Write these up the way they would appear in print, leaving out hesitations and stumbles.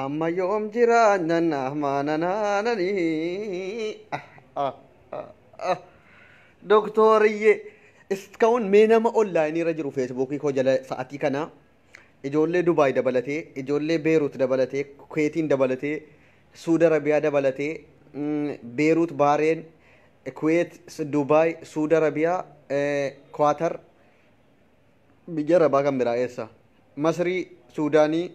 Hamma yoom jiraannan amaananaananii. Doktoriyyee iskaun mee nama onlaayinii irra jiru feesbuukii koo jala sa'atii kana ijoollee Dubaay dabalatee, ijoollee Beerut dabalatee, Kuweetiin dabalatee, Suudi Arabiyaa dabalatee, Beerut, Baareen, Kuweet, Dubaay, Suudi Arabiyaa, Kwaatar, biyya Arabaa kan biraa eessa? Masrii, Suudaanii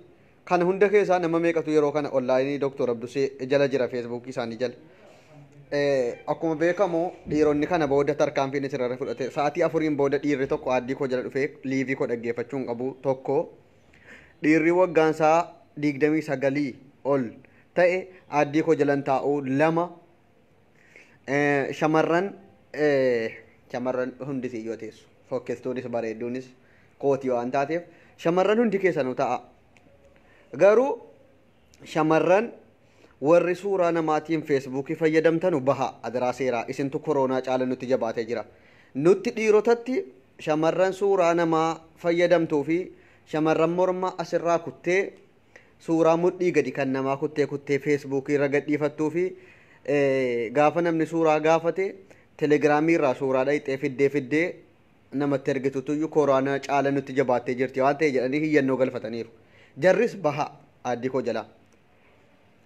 kana hunda keessaa nama meeqatu yeroo kana onlaayinii Doktor Abdusee jala jira feesbuukii isaanii jala? Akkuma beekamu dhiironni kana booda tarkaanfiin isirra fudhate sa'aatii 4n booda dhiirri tokko aaddii koo jala dhufee liivii koo dhaggeeffachuu hin qabu. Tokko, dhiirri waggaansaa 29 ol ta'e aaddii koo jalan taa'u. Lama, shamarran hundi siyyoo teessu fokkestuunis bareedduunis kootii waan taateef shamarran hundi keessanuu ta'a. Garuu shamarran warri suuraa namaatiin feesbuukii fayyadamtanu baha adaraa seeraa, isintu koroonaa caala nutti jabaatee jira. Nutti dhiirotatti shamarran suuraa namaa fayyadamtuu fi shamarran morma asirraa kuttee suuraa mudhii gadi kan namaa kuttee kuttee feesbuukii irra gadhiifattuu fi gaafa namni suuraa gaafate telegiraamii irraa suuraa dhayxee fiddee fiddee namatti ergitutuyyuu koroonaa caala nutti jabaattee jirti waan ta'e jedhanii hiyyannoo galfataniiru. Jarris baha aaddii koo jalaa.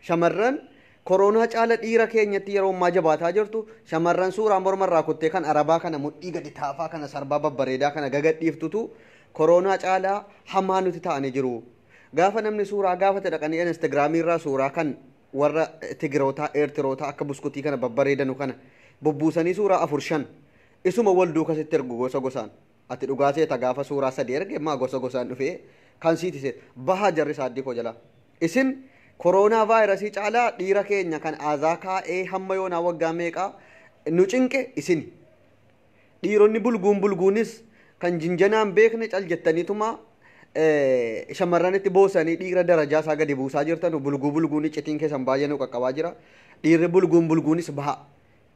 Shamarran koroonaa caala dhiira keenyatti yeroo ammaa jabaataa jirtu shamarran suuraa mormarraa kuttee kan arabaa kana mudhii gadi taafaa kana sarbaa babbareedaa kana gagadhiiftutu koroonaa caalaa hamaa nuti ta'anii jiru. Gaafa namni suuraa gaafate dhaqanii instagiraamii irraa suuraa kan warra Tigirootaa, Eertirootaa akka buskutii kana babbareedanu kana bubbuusanii suuraa 4 5 isuma wal duukasitti ergu gosa gosaan. Ati dhugaa seeta gaafa suuraa 3 erge maa gosa gosaan dhufee kan siiti seeta. Bahaa jarri saaddii koo jalaa. Isin koroonaa vaayirasii caalaa dhiira keenya kan aazaa kaa'ee hamma yoonaa waggaa meeqaa nu cinqe isin. Dhiironni bulguun bulguunis kan jinjanaan beekne cal jettaniituma shamarranitti boosanii dhiira darajaa isaa gadi buusaa jirtan bulguu bulguun iccitiin keessan baay'ee nu qaqqabaa jira. Dhiirri bulguun bulguunis baha.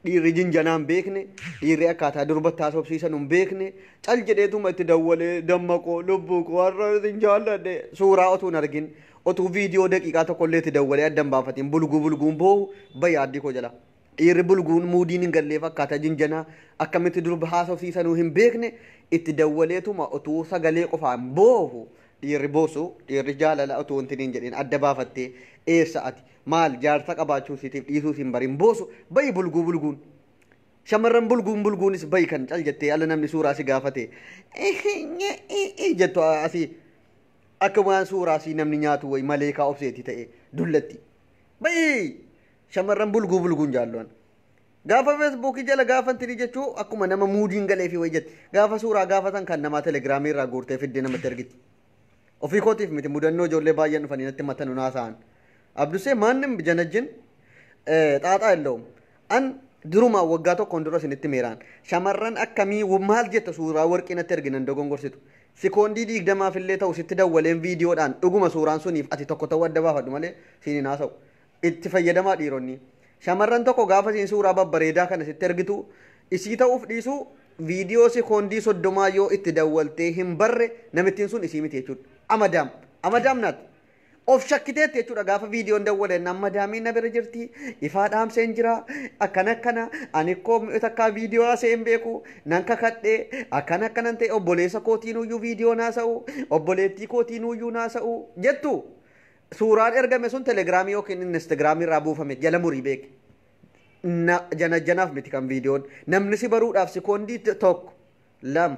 Dhiirri jinjanaan beekne, dhiirri akkaataa durbatti haasofsiisan hin beekne, cal jedheetuma itti dawwalee dammaqoo lubbuu koo har'a isin jaalladhe suuraa otuu hin argin, otuu viidiyoo daqiiqaa tokkollee itti dawwalee adda hin baafatin bulguu bulguun boohu bayi aaddii koo jala. Dhiirri bulguun muudiin hin galleef akkaataa jinjanaa akkamitti durba haasofsiisanuu hin beekne itti dawwaleetuma otuu sagalee qofaan boohu dhiirri boosu dhiirri jaalala otuu wanti hin jedhin adda baafattee eessa ati maal jaarsa qabaachuu siitiif dhiisuu siin barin boosu bayi bulguu bulguun. Shamarran bulguun bulguunis bayi kan cal jettee ala namni suuraa si gaafate jettu asii akka waan suuraa si namni nyaatu wayi malee kaa obseeti ta'e dullatti. Bayi shamarran bulguu bulguun jaalluwan. Gaafa feesbuukii jala gaafa intini jechuu akkuma nama muudiin galeefi wayi jetti. Gaafa suuraa gaafatan kan namaa telegiraamii irraa guurtee fiddee namatti ergiti. Ofii kootiif miti mudannoo ijoollee baay'een dhufanii natti matanu naasa'an. Abdusee maannim janajjin xaaxaa የለውም. An durumaa waggaa tokkoon dura isinitti meeraan shamarran akkamii maal jetta suuraa warqii natti erginan dogongorsitu. Sikoondii 20f illee ta'u sitti dawwaleen viidiyoodhaan dhuguma suuraan suniif ati tokko ta'uu adda baafadhu malee siin hin haasa'u. Itti fayyadamaa dhiironni. Shamarran tokko gaafa siin suuraa babbareedaa kana sitti ergitu isii ta'uuf dhiisuu viidiyoo sikoondii 30 yoo itti dawwaltee hin barre namittiin sun isii miti jechuudha. Amadaam. Amadaam naat. Of shakkiteetti jechuudha gaafa viidiyoon dawwaleen amma daamiin na bira jirti ifaa dhaamseen jira akkana akkana ani koo takkaa viidiyoo haasa'ee hin beeku nan kakadhee akkana akkanan ta'e obboleessa kootiinuyyuu viidiyoo naasa'u obboleettii kootiinuyyuu naasa'u jettu suuraan ergame sun telegiraamii yookiin instagiraamii irraa buufame jala murii beeke. Jana janaaf miti kan viidiyoon namni si baruudhaaf sikoondii 1 2 3 4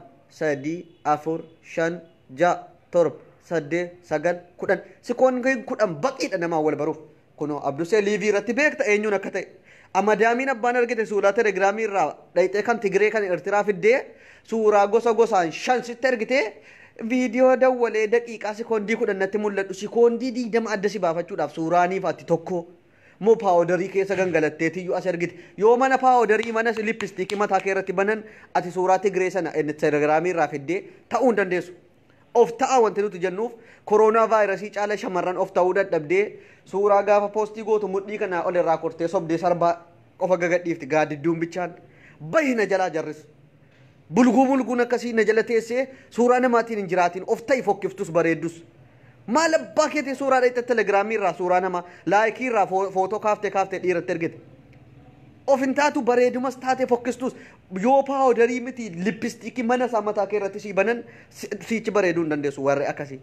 5 6 7 8 9 10 sikoondiin 10 baqiidha namaa wal baruuf. Kunoo Abdusee liivii irratti beekta eenyuun akka ta'e. Amadaamiin abbaan argite suuraa telegiraamii irraa dhayxee kan Tigiree kan Eertiraa fiddee suuraa gosa gosaan 5 sitti ergite viidiyoo dawwalee daqiiqaa sikoondii 10 natti mul'adhu sikoondii 20 adda si baafachuudhaaf suuraaniif ati tokko moo paawudarii keessa gangalatteetiyyuu as ergite yoo mana paawudarii mana lippistiikii mataa kee irratti banan ati suuraa Tigiree sana telegiraamii irraa fiddee ta'uu hin dandeessu. Of ta'a wanti nuti jennuuf koroonaa vaayirasii caala shamarran of ta'uu dadhabdee suuraa gaafa poostii gootu mudhii kanaa ol irraa kortee sobdee sarbaa qofa gagadhiifti gaaddidduun bichaan bahi na jalaa jarris. Bulguu bulguun akkasii na jala teessee suuraa namaatiin hin jiraatiin of ta'i fokkiftus bareeddus. Maal abbaa keetii suuraa dhayxe telegiraamii irraa suuraa namaa laayikii irraa footoo kaaftee kaaftee dhiiratti ergite. Of hin taatu bareedumas taate fokkistus yoo paawudarii miti lippistiikii mana isaa mataa kee irratti sii banan siichi bareeduu hin dandeessu warri akkasii.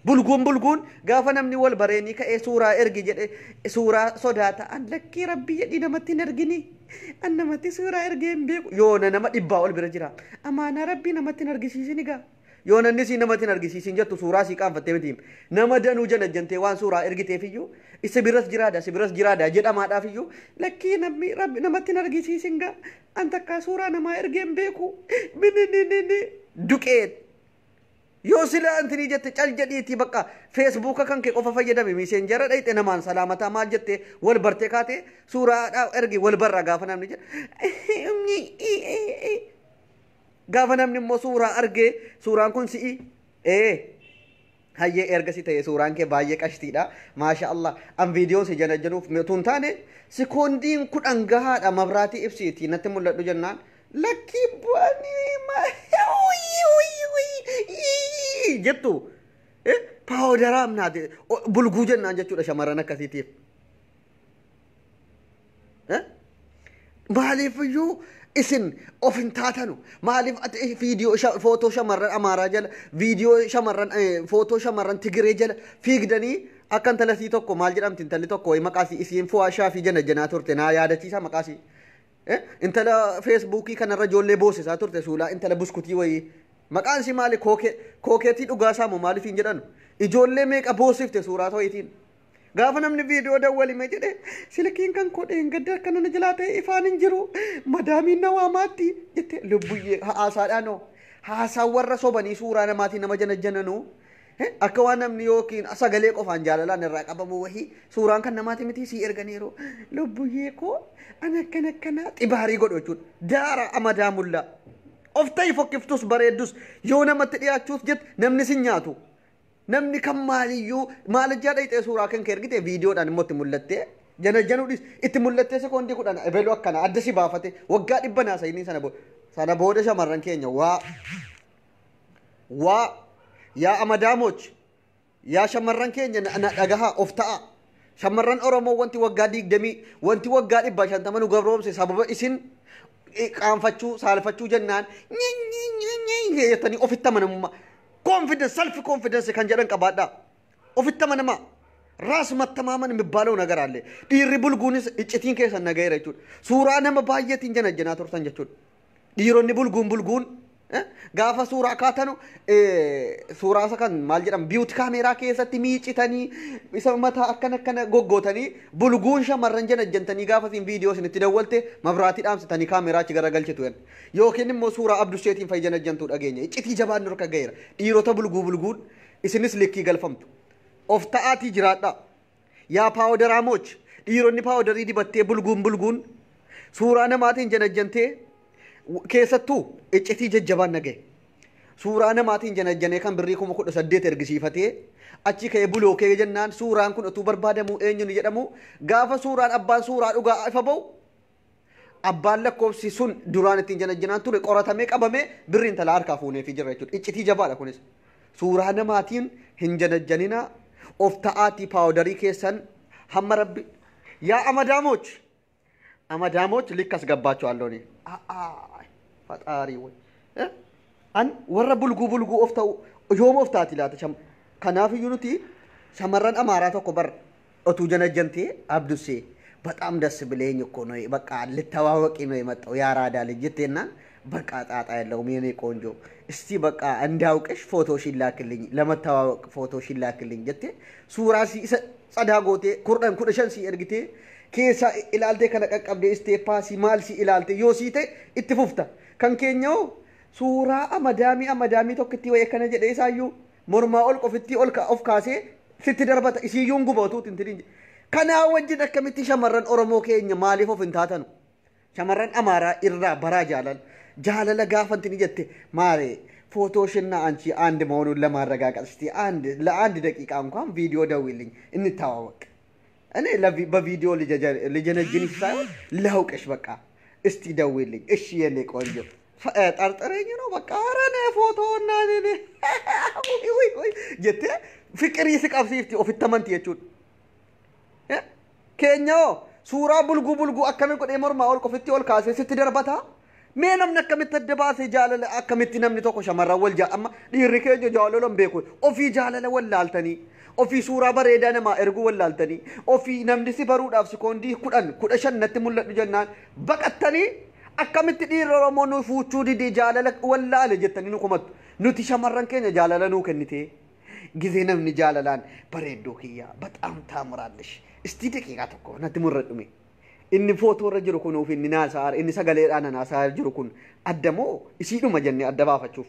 Bulguun bulguun gaafa namni wal bareenii ka'ee suuraa ergi jedhe suuraa sodaata an lakkii rabbii jedhii namatti hin ergini an namatti suuraa ergee hin beeku yoona nama dhibbaa ol bira jira amaanaa rabbii namatti hin argisiisin egaa yoona inni sii namatti hin argisiisin jettu suuraa sii qaanfattee miti nama danuu janajjantee waan suuraa ergiteef iyyuu isa biras jiraadha si biras jiraadha jedhamaadhaaf iyyuu lakkii namni rabbi namatti hin argisiisin gaa an takkaa suuraa namaa ergee hin beeku mininini duqeet. Yoo sila antinii jette cal jedhiitii bakka feesbuuka kan kee qofa fayyadame miseenjara dhayxe namaan salaamataa maal jette wal bartee kaate suuraa ergi wal barra gaafa namni jedhe gaafa namni immoo suuraa argee suuraan kun si'i ee hayyee erga si ta'e suuraan kee baay'ee qashtiidha maasha Allah an viidiyoon si janajjanuuf tun taane sekoondiin 10 gahaadha mabraatii ibsiitii natti mul'adhu jennaan lakkii bu'anii jettu paawudaraa amnaati bulguu jennaan jechuudha shamarran akkasiitiif. Maaliif iyyuu isin of hin taatanu maaliif viidiyoo footoo shamarran Amaaraa jala viidiyoo shamarran footoo shamarran Tigiree jala fiigdanii akka intalasii tokko maal jedhamti intalli tokko wayii maqaasii isiin fu'aa fi jana janaa turte naa yaadachiisa maqaasii. Intala feesbuukii kanarra ijoollee boosisaa turte suulaa intala buskutii wayii maqaan isii maali kookeetii dhugaa saamu maaliif hin jedhanu ijoollee meeqa boosifte suuraa wayiitiin gaafa namni viidiyoo dawwalime jedhe silkiin kan kodheen gadda akkana na jalaa ta'e ifaan hin jiru madaamiin na waamaatti jette lubbuyyee haasaadhaanoo haasaa warra sobanii suuraa namaatiin nama janajjananuu akka waan namni yookiin sagalee qofaan jaalalaan irraa qabamu wahii suuraan kan namaati miti sii erganiiru lubbuyyee koo an akkana akkana xibaarii godhu jechuudha daara amadaa mullaa of ta'i fokkiftus bareeddus yoo namatti dhiyaachuuf jette namni sin nyaatu namni kan maaliyyuu maalajjaa dhayxee suuraa kan kee ergite viidiyoodhaan immoo itti mul'attee janajjanuudhis itti mul'attee sekoondii 10 ebeluu akkana adda si baafate waggaa 100 naasayinii sana booda shamarran keenya waa waa yaa amadaamoch yaa shamarran keenya na dhagahaa of ta'a shamarran Oromoo wanti waggaa 20 wanti waggaa 150 nu gabroomse sababa isin qaanfachuu saalfachuu jennaan jettanii ofitti amanamummaa confidence self confidence kan jedhan qabaadhaa ofitti amanamaa ራስ መተማመን የሚባለው ነገር አለ። dhiirri bulguunis iccitiin keessan nagayeera jechuudha. Suuraa nama baay'eetiin janajjanaa turtan jechuudha. Dhiironni bulguun bulguun gaafa suuraa kaatanu suuraa isa kan maal jedhamu biyuuti kaameeraa keessatti miicitanii isa mataa akkana akkana goggootanii bulguun shamarran janajjantanii gaafa isin viidiyoo isinitti dawwalte mabraatii dhaamsitanii kaameeraa achi garagalchitu yookiin immoo suuraa abdusheetiin fa'i janajjantuu dhageenya iccitii jabaan nurka gaheera dhiirota bulguu bulguun isinis likkii galfamtu of ta'aatii jiraadhaa yaa paawudaraamoch dhiironni paawudarii dibattee bulguun bulguun suuraa namaatiin janajjantee keessattuu iccitii jajjabaan nagaye suuraa namaatiin janajjanee kan birrii 18,000 ergisiifatee achi ka'ee bulookee jennaan suuraan kun utuu barbaadamu eenyuun jedhamu gaafa suuraan abbaan suuraa dhugaa ifa ba'u abbaan lakkoofsi sun duraan ittiin janajjanaan ture qoratamee qabamee birriin intalaa harkaa fuuneefii jira jechuudha iccitii jabaadha kunis suuraa namaatiin hin janajjaninaa of ta'aatii paawudarii keessan hamma rabbi yaa amadaamoch amadaamoch likkas gabbaachuu እኔ ፈጣሪ ወይ an warra bulguu bulguu of ta'u yooma of taati laata kanaaf iyyuu nuti shamarran Amaaraa tokko bar otuu janajjantee abdussee በጣም ደስ ብለኝ እኮ ነው በቃ ልተዋወቂ ነው የመጣው ያራዳ ልጅ ጀቴና በቃ ጣጣ የለውም የኔ ቆንጆ እስቲ በቃ እንዳውቅሽ ፎቶሽ ይላክልኝ ለመተዋወቅ ፎቶሽ ይላክልኝ ጀቴ ሱራ ሲ ጸዳ ጎቴ ኩርደን ኩደሸን ሲ ergite keessa ilaaltee kana qaqqabdee isteeppaasii maal si ilaalte yoo sii ta'e itti fufta kan keenyoo suuraa amadaamii amadaamii tokkitti wayii akkana jedhee isaayyuu mormaa ol qofittii ol of kaasee sitti darbata isiiyyuu hin gubatu tintiriin kanaa wajjin akkamitti shamarran Oromoo keenya maaliif of hin taatanu shamarran Amaaraa irraa baraa jaalala jaalala gaafantini jette maali ፎቶሽና አንቺ አንድ መሆኑን ለማረጋገጥ እስቲ አንድ ለአንድ ደቂቃ እንኳን ቪዲዮ ደውይልኝ እንተዋወቅ እኔ በቪዲዮ ልጀነጅንሽ ሳይሆን ላውቅሽ በቃ እስቲ ደውይልኝ እሺ የኔ ቆንጆ ጠርጥረኝ ነው በቃ ኧረ እኔ ፎቶ እና እኔ jettee fiqirii si qabsiifti ofitti amanti jechuudha. Keenya hoo suuraa bulguu bulguu akkami godhee mormaa ol qofitti ol kaasee sitti darbata? Mee namni akkamitti adda baasee jaalala akkamitti namni tokko shamarran wal jaa amma dhiirri keenya jaalala hin beeku ofii jaalala wallaaltanii ofii suuraa bareedaa namaa erguu wallaaltanii ofii namni si baruudhaaf sekoondii 10 15 natti mul'adhu jennaan baqattanii akkamitti dhiirri Oromoo nu fuuchuu didee jaalala wallaale jettanii nu komattu. Nuti shamarran keenya jaalala nuu kennite ጊዜ namni jaalalaan bareedduu kiyyaa በጣም ታምራለሽ እስቲ ደቂቃ tokko natti mul'adhume inni footoo irra jiru kunuuf inni naasaa inni sagaleedhaan naasaa jiru kun adda moo isiidhuma jennee adda baafachuuf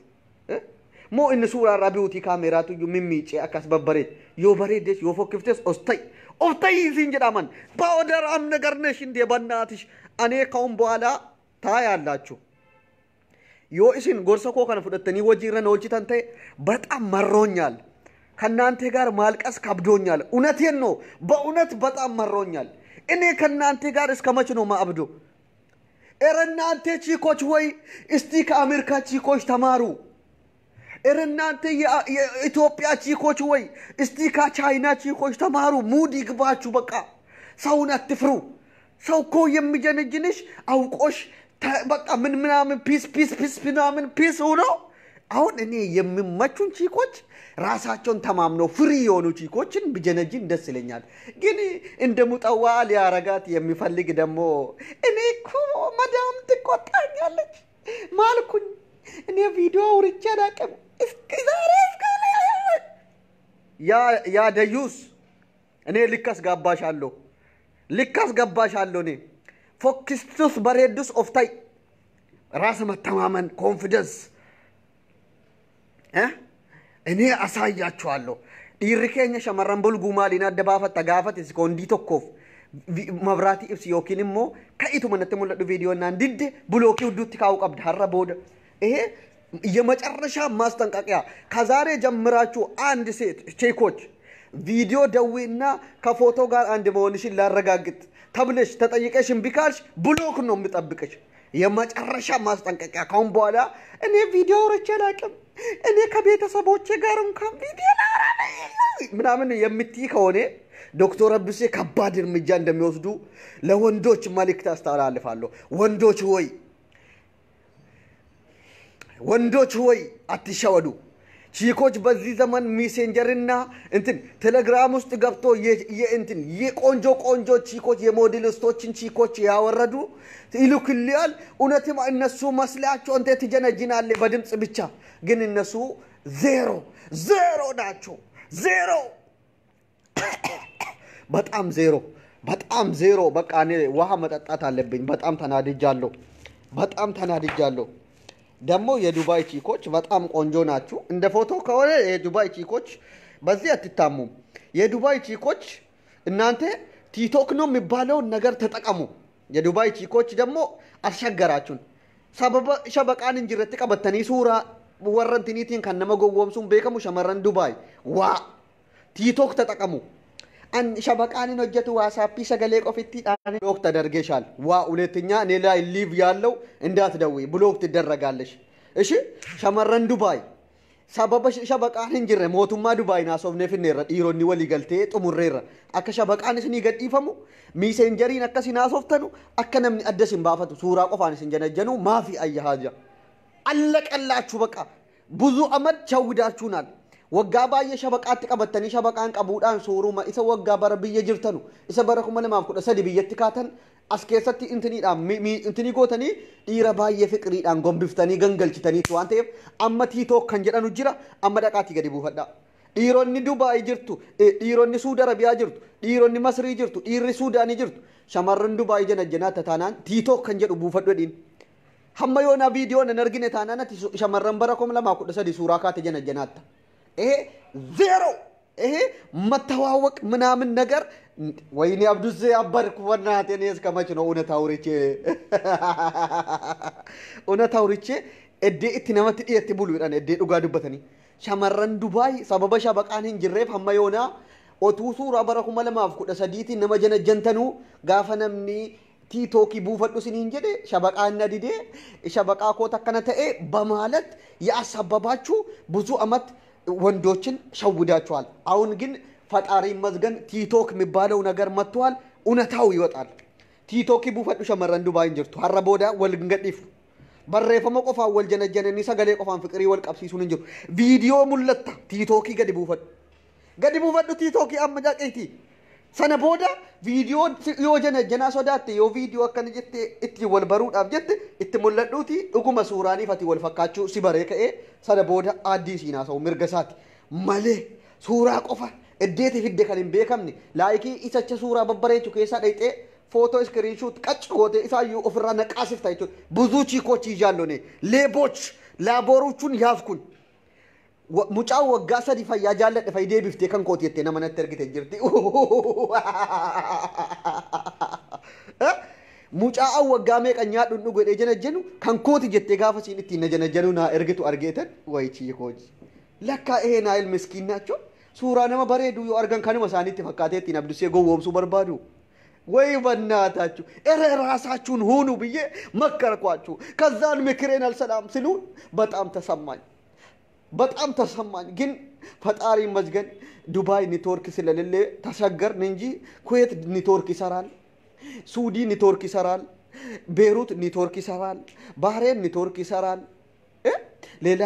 moo inni suuraa irraa biyuutii kaameeraatu iyyuu mimmiicee akkas babbareed yoo bareeddes yoo fokkiftes os ta'i of ta'i isiin jedhaman ባወደር አም ነገር ነሽ እንዴ በእናትሽ እኔ ከአሁን በኋላ ታያላችሁ yoo isin gorsa koo kana fudhattanii hojii irra na hojjetan ta'e በጣም መሮኛል። ከእናንተ ጋር ማልቀስ ከብዶኛል። እውነቴን ነው፣ በእውነት በጣም መሮኛል። እኔ ከእናንተ ጋር እስከ መች ነው ማብዶ? ኧረ እናንተ ቺኮች ወይ እስቲ ከአሜሪካ ቺኮች ተማሩ። ኧረ እናንተ የኢትዮጵያ ቺኮች ወይ እስቲ ከቻይና ቺኮች ተማሩ። ሙድ ይግባችሁ። በቃ ሰውን አትፍሩ። ሰው እኮ የሚጀነጅንሽ አውቆሽ በቃ ምን ምናምን ፒስ ፒስ ፒስ ምናምን ፒስ ሆኖ አሁን እኔ የሚመቹን ቺኮች ራሳቸውን ተማምነው free የሆኑ ቺኮችን ብጀነጅን ደስ ይለኛል። ግን እንደ ሙጠዋ ሊያረጋት የሚፈልግ ደግሞ እኔ እኮ መዳም ትቆጣኛለች ማልኩኝ። እኔ ቪዲዮ አውርቼ አላውቅም እስከ ዛሬ እስከ ያ ደዩስ እኔ ልክ አስጋባሻለሁ፣ ልክ አስገባሻለሁ። እኔ fokkistus bareeddus of ta'i ራስ መተማመን confidence እኔ አሳያችኋለሁ። Dhiirri keenya shamarran bulguu maaliin adda baafatta gaafate sekoondii tokkoof mabraatii ibsi yookiin immoo ka'ituma natti mul'adhu viidiyoo naan didde blockii hudduutti kaa'uu qabda har'a booda. ይሄ የመጨረሻ ማስጠንቀቂያ ከዛሬ ጀምራችሁ አንድ ሴት ቼኮች ቪዲዮ ደዊና ከፎቶ ጋር አንድ መሆንሽን ላረጋግጥ ተብለሽ ተጠይቀሽ እምቢ ካልሽ block ነው የምጠብቅሽ። የመጨረሻ ማስጠንቀቂያ። ካሁን በኋላ እኔ ቪዲዮ አውርቼ አላውቅም፣ እኔ ከቤተሰቦቼ ጋር እንኳን ቪዲዮ ላውራ ምናምን የምትይ ከሆነ ዶክተር አብዱሴ ከባድ እርምጃ እንደሚወስዱ ለወንዶች መልእክት አስተላልፋለሁ። ወንዶች ሆይ ወንዶች ሆይ አትሸወዱ። ቺኮች በዚህ ዘመን Messenger ና እንትን ቴሌግራም ውስጥ ገብቶ የእንትን የቆንጆ ቆንጆ ቺኮች የሞዴሊስቶችን ቺኮች ያወረዱ ይልክልያል። እውነትም እነሱ መስላቸው እንተ ትጀነጅናለህ በድምፅ ብቻ፣ ግን እነሱ ዜሮ ዜሮ ናቸው። ዜሮ በጣም ዜሮ በጣም ዜሮ። በቃ እኔ ውሃ መጠጣት አለብኝ። በጣም ተናድጃለሁ። በጣም ተናድጃለሁ። ደግሞ የዱባይ ቺኮች በጣም ቆንጆ ናችሁ። እንደ ፎቶ ከሆነ የዱባይ ቺኮች በዚህ አትታሙም። የዱባይ ቺኮች እናንተ ቲክቶክ ነው የሚባለውን ነገር ተጠቀሙ። የዱባይ ቺኮች ደግሞ አስቸገራችሁን። Sababa shabaqaan hin jirretti qabattanii suuraa warra intiniitiin kan nama gowwoomsuun beekamu shamarran Dubaay waa ቲክቶክ ተጠቀሙ። Shabaqaan hin hojjetu WhatsAppii sagalee qofitti block ተደርገሻል። ዋ ሁለተኛ እኔ ላይ live ያለው እንዳትደውይ block ትደረጋለሽ። እሺ shamarran Dubaay sababa shabaqaan hin jirre mootummaa Dubaay naasofnee finneerra dhiironni walii galtee xumurreerra akka shabaqaan isinii gadhiifamu Messengeriin akka isin haasoftanu akka namni adda isin baafatu suuraa qofaan isin janajjanu maafi ayya አለቀላችሁ። በቃ ብዙ አመት ቸውዳችሁናል። Waggaa baay'ee shabaqaatti qabattanii shabaqaan qabuudhaan suuruma isa waggaa bara biyya jirtanu isa bara 2013 biyyatti kaatan as keessatti intiniidhaan intinii gootanii dhiira baay'ee fiqiriidhaan gombiftanii gangalchitaniitu waan ta'eef amma TikTok kan jedhanu jira amma dhaqaatii gadi buufadhaa. Dhiironni Dubaay jirtu, dhiironni Suudi Arabiyaa jirtu, dhiironni Masrii jirtu, dhiirri Suudaanii jirtu. Shamarran Dubaay janajjanaa taanaan TikTok kan jedhu buufadhu jedhiin. Hamma yoona viidiyoon hin argine taanaan ati shamarran bara 2013 suuraa kaate janajjanaatta. ይሄ ዜሮ ይሄ መተዋወቅ ምናምን ነገር ወይኔ አብዱሴ አበርኩ በእናትህ። እኔ እስከ መች ነው እውነት አውርቼ እውነት አውርቼ eddee itti namatti dhiyeetti buluudhaan eddee dhugaa dubbatanii shamarran Dubaay sababa shabaqaan hin jirreef hamma yoonaa otuu suuraa bara 2013tiin nama janajjantanuu gaafa namni Tiitookii buufadhu isiniin jedhe shabaqaan na didee shabaqaa koota akkana ta'e በማለት ያሳበባችሁ ብዙ አመት ወንዶችን ሸውዳችኋል። አሁን ግን ፈጣሪ ይመስገን ቲቶክ የሚባለው ነገር መጥቷል። እውነታው ይወጣል። Tiitookii buufadhu shamarran Dubaayin jirtu har'a booda wal hin gadhiifnu. Barreeffama qofaan wal janajjananii sagalee qofaan fiqirii wal qabsiisuun hin jiru. Viidiyoo mul'atta tiitookii gadi buufadhu. Gadi buufadhu tiitookii amma jaaqeetii. Sana booda viidiyoo yoo janajjanaa sodaatte yoo viidiyoo akkana jettee ittiin wal baruudhaaf jette itti mul'adhuuti dhuguma suuraaniif ati wal fakkaachuu si baree ka'ee sana booda aaddii siin haasa'u mirga isaati. Malee suuraa qofa iddeeti fidde kan hin beekamne laayikii isacha suuraa babbareechu keessaa dhayxee ፎቶ ስክሪንሹት ቀጭ ጎቴ ኢሳዩ ኦፍራ ነቃስፍታ ይቹ ብዙ ቺኮች ይዣለሁ እኔ ሌቦች ላቦሮቹን ያዝኩኝ። Mucaan waggaa sadi fayyaa jaalladhe fayyadee biftee kan kooti jettee nama natti ergite jirti. Mucaan waggaa meeqa nyaadhu dhugu jedhee janajjanu kan kooti jettee gaafa siin ittiin na janajjanu naa ergitu argeetan wayi chiikooji. Lakkaa ehee naa ilmiskiin naachoo suuraa nama bareedu yoo argan kanuma isaaniitti fakkaatee ittiin abdusee gowwoomsuu barbaadu. ወይ በእናታችሁ እረ ራሳችሁን ሁኑ ብዬ መከርኳችሁ። ከዛን ምክሬን አልሰላም ሲሉ በጣም ተሰማኝ፣ በጣም ተሰማኝ። ግን ፈጣሪ ይመስገን ዱባይ ኔትወርክ ስለሌለ ተቸገርን እንጂ ኩዌት ኔትወርክ ይሰራል፣ ሱዲ ኔትወርክ ይሰራል፣ ቤሩት ኔትወርክ ይሰራል፣ ባህሬን ኔትወርክ ይሰራል፣ ሌላ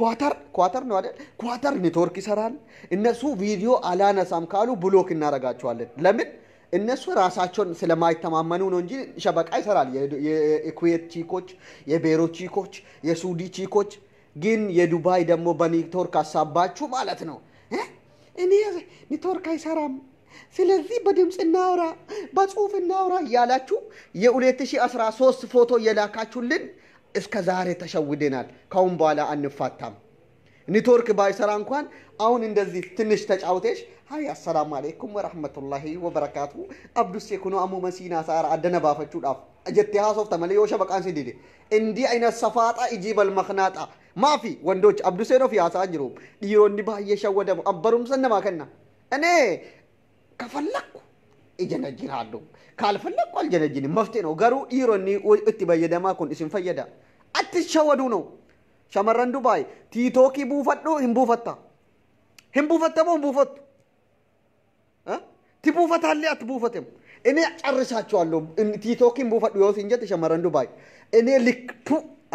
ኳተር ኳተር ነው አይደል? ኳተር ኔትወርክ ይሰራል። እነሱ ቪዲዮ አላነሳም ካሉ block እናደርጋቸዋለን። ለምን? እነሱ ራሳቸውን ስለማይተማመኑ ነው እንጂ ሸበቃ ይሰራል። የኩዌት ቺኮች፣ የቤሩት ቺኮች፣ የሱዲ ቺኮች ግን የዱባይ ደግሞ በኔትወርክ አሳባችሁ ማለት ነው። እኔ ኔትወርክ አይሰራም፣ ስለዚህ በድምፅ እናውራ፣ በጽሁፍ እናውራ እያላችሁ የ2013 ፎቶ እየላካችሁልን እስከ ዛሬ ተሸውደናል። ካሁን በኋላ አንፋታም። ኔትወርክ ባይሰራ እንኳን አሁን እንደዚህ ትንሽ ተጫውተሽ ሀይ አሰላሙ አለይኩም ወረሕመቱላሂ ወበረካቱ አብዱሴ ኩኖ አሙ መሲና ሳራ አደነባፈቹudhaaf jettee haasofta malee yoo shabaqaan si dide እንዲህ አይነት ሰፋጣ ijiibal maknaaxa maafi ወንዶች አብዱሴን of yaasaa jiru dhiironni baay'ee shawwadamu barumsa namaa kenna እኔ ከፈለኩ እጀነጅናለሁ ካልፈለኩ አልጀነጅንም መፍትሄ ነው garuu dhiironni itti fayyadamaa kun isin fayyada አትሸወዱ ነው shamarran Dubaay tiitookii buufadhu hin buufatta hin buufattamoo hin buufattu ትቡፈታለህ አትቡፈትም? እኔ ጨርሳቸዋለሁ። ቲቶኪን buufadhu yoo siin jette shamarran Dubaay እኔ ልክ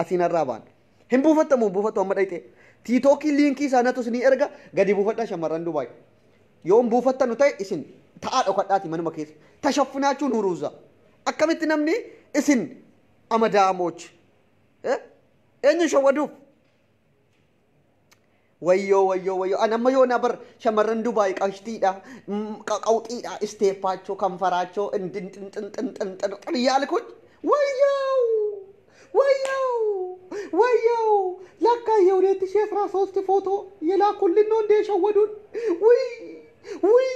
asiinarraa baan hin buufattamu hin buufattu amma dhayxee tiitookii liinkii isaanatu isinii erga gadi buufadhaa shamarran Dubaay yoo hin buufattanu ta'e isin ta'aa dhokadhaati manuma keessa tashaffinaachuun huruuza akkamitti namni isin amadaamoch eenyu shawwaduuf wayyoo wayyoo wayyoo an amma yoona bar shamarran Dubaay qashtiidha qawxiidha isteeffaachoo kanfaraachoo እንድንጥንጥንጥንጥን እያልኩኝ ወየው ወየው ወየው ለካ የ2013 ፎቶ የላኩልን ነው እንደ የሸወዱን። ውይ ውይ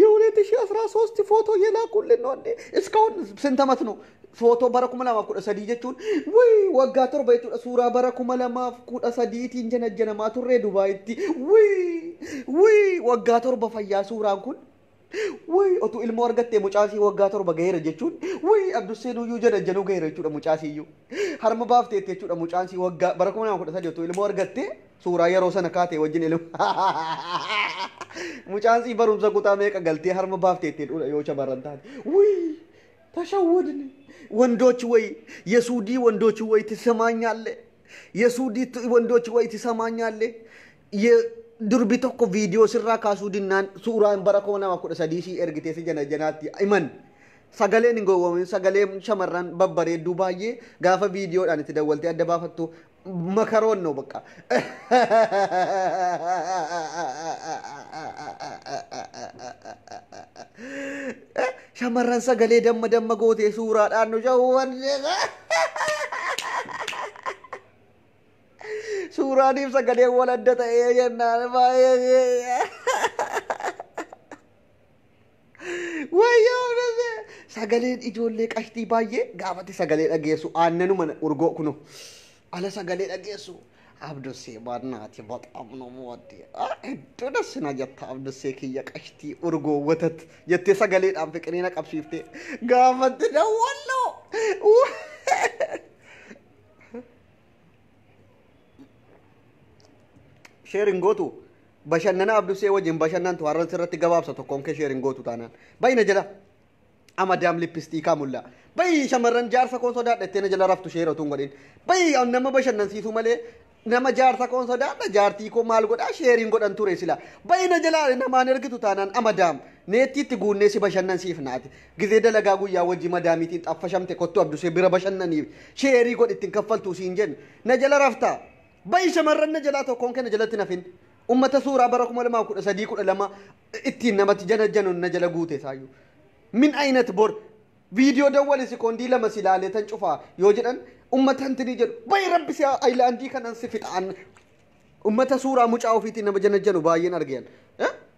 የ2013 ፎቶ የላኩልን ነው እንዴ! እስካሁን ስንት ዓመት ነው ፎቶ bara 2013 jechuun wuy waggaa torba jechuudha suuraa bara 2013tiin janajjanamaa turre Dubaayitti wuy wuy waggaa torba fayyaa suuraan kun wuy otuu ilmoo argattee mucaasii waggaa torba gaheera jechuun wuy Abdusseen uyyuu janajjanuu gaheera jechuudha mucaasiiyyuu harma baafteetti jechuudha mucaasii waggaa bara 2013 otuu ilmoo argattee suuraa yeroo sana kaatee wajjin ilmu mucaansii barumsa kutaa meeqa galtee harma baafteetti yoo shamarran taate wuy ተሸወድን። ወንዶች ወይ የሱዲ ወንዶች ወይ ትሰማኛለህ? የሱዲ ወንዶች ወይ ትሰማኛለህ? Durbi tokko viidiyoo sirraa kaasuu dinnaan suuraan bara 2013 si ergitee si janajjanaatti himan. Sagaleen hin gowwoomin sagalee shamarran babbareedduu baay'ee gaafa viidiyoodhaan itti dawwaltee adda baafattu makaroon ነው በቃ። Shamarran sagalee damma damma gootee suuraadhaan nu shawwanne. Suuraaniif sagaleen wal adda ta'ee jennaan baay'ee. Wayyoo sagaleen ijoollee qashtii baay'ee gaafate sagalee dhageessu aannanuma urgoo kuno ala sagalee dhageessu Abdussee baannaati በጣም ነው የምወድህ hedduu das na jetta Abdussee kiyya qashtii urgoo watat jettee sagaleedhaan fiqirii na qabsiiftee gaafatti dawwalloo. Sheerin gootu bashannana Abdussee wajjin bashannantu har'a sirratti gabaabsa tokkoon kee sheerin gootu taanaan bayna jala amadaam lippistiikaa mullaa bayi shamarran jaarsa koon sodaadha jettee na jala raftu sheera utuu hin godhin bayi nama bashannansiisu malee nama jaarsa koon sodaadha jaartii koo maal godhaa sheeriin godhan ture sila bayina jalaa namaan ergitu taanaan amadaam neettiitti guunnee si bashannansiifnaati gizee dalagaa guyyaa wajji madaamiitiin xaffashamte kottu Abdusee bira bashannaniif sheerii godhi ittiin kaffaltuu siin jennu na jala raftaa bayi shamarran na jalaa tokkoon kenna jalatti nafin ummata suuraa bara 2013 12 ittiin namatti janajjanuun na jala guute saayyuu min aynat bor viidiyoo dawwale sekoondii lama si laalee tan cufaa yoo jedhan ummata hintinii jedhu bayi rabbi si ayilaandii kanan si fixaan ummata suuraa mucaa ofiitiin nama janajjanu baay'een argeen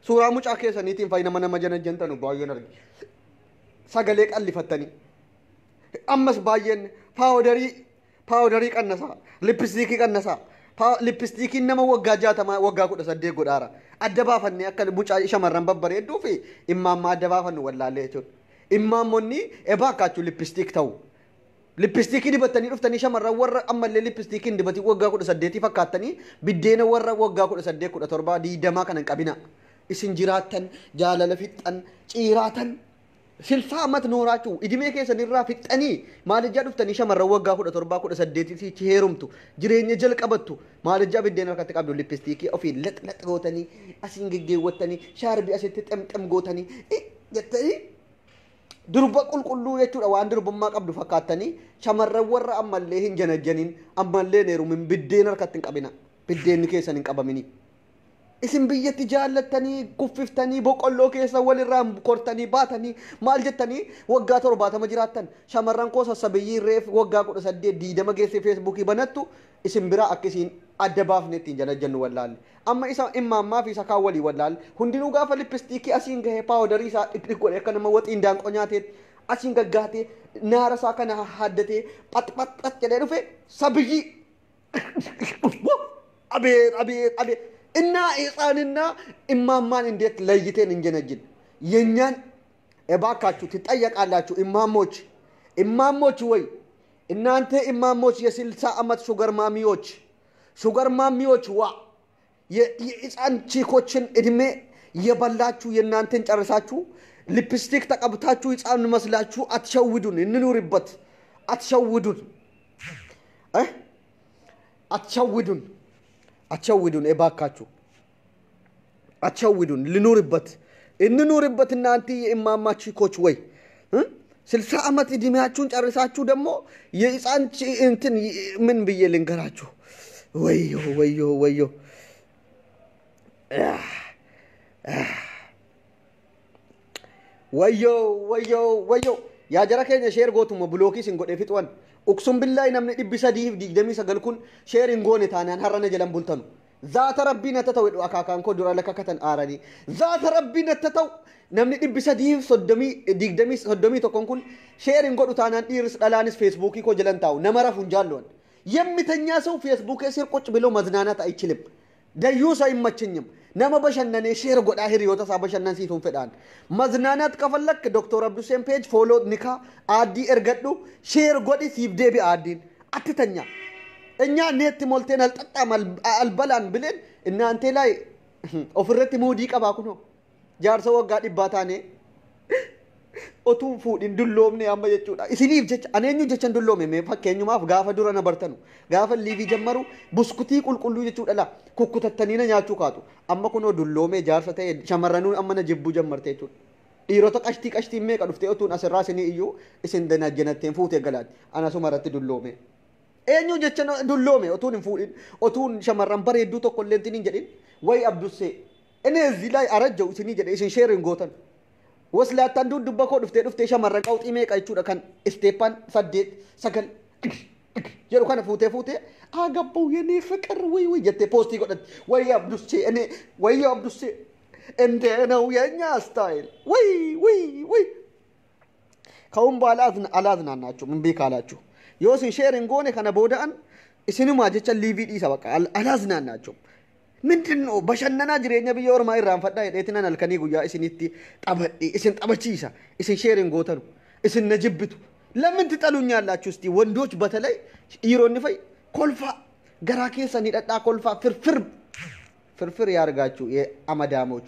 suuraa mucaa keessaniitiin fa'i nama nama janajjantanu baay'een arge sagalee qallifattanii ammas baay'een paawudarii qannasaa lippistiikii qannasaa lippistiikiin nama waggaa 60 waggaa 18 godhaara adda baafannee akka mucaa shamarran babbareedduu fi immaammaa adda baafannu wallaallee jechuudha. Immaamonni ebaakkaachuu lippistiik ta'u. Lippistiikii dibattanii dhuftanii shamarran warra ammallee lippistiikii hin dibatiin waggaa 18 fakkaattanii biddeena warra waggaa 18 17 20 kana hin qabina. Isin jiraattan jaalala fixxan ciiraatan 60 amat nooraachuu idimee keessanirraa fixxanii maalijjaa dhuftanii shamarran waggaa 17 18 sichi heerumtu jireenya jalqabattu maalijjaa biddeen harkatti qabdu lippistiikii ofii lax lax gootanii asiin geggeewwattanii shaarbii asitti xemxem gootanii jettanii durba qulqulluu jechuudha waan durbummaa qabdu fakkaattanii shamarran warra ammallee hin janajjanin ammallee hin heerumin biddeen harkatti hin qabina biddeenni keessan hin qabamini. Isin biyyatti jaallattanii kuffiftanii boqqolloo keessa walirraa kortanii baatanii maal jettanii waggaa 70 jiraattan shamarran koo sassabiyyii reef waggaa 18 20 geessee feesbuukii banattu isin biraa akka isiin adda baafne ittiin janajjannu wallaalle. Amma isa immaammaa fi isa kaan walii wallaalle hundinuu gaafa lippistiikii asiin gahee paawudarii isaa dhiqdhiq godhe akka nama waxiin daanqoo nyaateetti asiin gaggaatee naara isaa kana haddatee phat phat phat jedhee dhufe sabiyyii abeet abeet abeet እና ህፃንና እማማን እንዴት ለይቴን እንጀነጅን የኛን እባካችሁ ትጠየቃላችሁ። እማሞች እማሞች ወይ እናንተ እማሞች የ60 ዓመት ሹገር ማሚዎች ሹገር ማሚዎች ዋ የህፃን ቺኮችን እድሜ የበላችሁ የእናንተን ጨርሳችሁ ሊፕስቲክ ተቀብታችሁ ህፃን መስላችሁ አትሸውዱን። እንኑርበት። አትሸውዱን አትሸውዱን አትሸውዱን እባካችሁ አትሸውዱን። ልኑርበት እንኑርበት። እናንተ የእማማ ቺኮች ወይ 60 ዓመት እድሜያችሁን ጨርሳችሁ ደግሞ የህፃን እንትን ምን ብዬ ልንገራችሁ? ወዮ ወዮ ወዮ ወዮ ወዮ ወዮ yaa jara keenya sheer gootuma bulookii isin godhee fixuwan uqsum billaahi namni 329 kun sheer hin goone taanaan har'a na jalan bultanu. Zaata rabbii natti ta'u jedhu akaakaan koo dura lakkakatan aaranii. Zaata rabbii natti ta'u namni 331 kun sheer hin godhu taanaan dhiiris dhalaanis feesbuukii koo jalan taa'u nama rafu hin jaalluwan. የሚተኛ ሰው ፌስቡክ ስር ቁጭ ብሎ መዝናናት አይችልም። ደዩስ አይመቸኝም። nama bashannanee share godhaa hiriyoota isaa bashannansiisuun fedhaan. መዝናናት ከፈለክ ዶክተር አብዱሴን page follow ኒካ aaddii ergadhu share godhi siif deebi'a aaddiin አትተኛ። እኛ ኔት ሞልቴን አልጠጣም አልበላን ብለን እናንተ ላይ ofirratti muudii qabaa kunoo jaarsa waggaa 100 taanee otuu fuudhin dulloomne amma jechuudha. Isiniif jecha ani eenyu jecha hin dulloome mee fakkeenyumaaf gaafa dura na bartanu gaafa liivii jammaru buskutii qulqulluu jechuudha laa kukkutattanii na nyaachuu kaatu. Amma kunoo dulloomee jaarsa ta'e shamarranuu amma na jibbuu jammarte jechuudha. Dhiirota qashtii qashtiin meeqa dhuftee otuun asirraa isinii iyyuu isin janatteen fuutee galaatti anasuma irratti dulloome. Eenyu jecha dulloome otuun hin fuudhin otuun shamarran bareedduu tokko illee hin jedhin wayi Abdussee inni እዚህ ላይ አረጀው isinii jedhe isin share hin gootan. Waslaattaan dudubba koo dhuftee dhuftee shamarran qawxii meeqa jechuudha kan isteeppaan 8 9 jedhu kana fuutee fuutee አገባው የኔ ፍቅር ወይ ወይ jettee poostii godhatti ወይ አብዱሴ እኔ ወይ አብዱሴ እንደ ነው የኛ ስታይል ወይ ወይ ወይ ከአሁን በኋላ አላዝናናችሁም። እምቢ ካላችሁ yoo isin share hin goone kana booda'an Isinumaa jecha liivii dhiisa baqa alaazinaannaachuun. ምንድን ነው bashannanaa jireenya biyya ormaa irraanfadhaa jedheetinan halkanii guyyaa isinitti taphadhe isin taphachiisa isin sheeriin gootanu isin na jibbitu ለምን ትጠሉኛላችሁ? እስቲ ወንዶች በተለይ dhiironni fa'i kolfaa garaa keessan hidhadhaa kolfaa ፍርፍር ፍርፍር ያርጋችሁ የአመዳሞች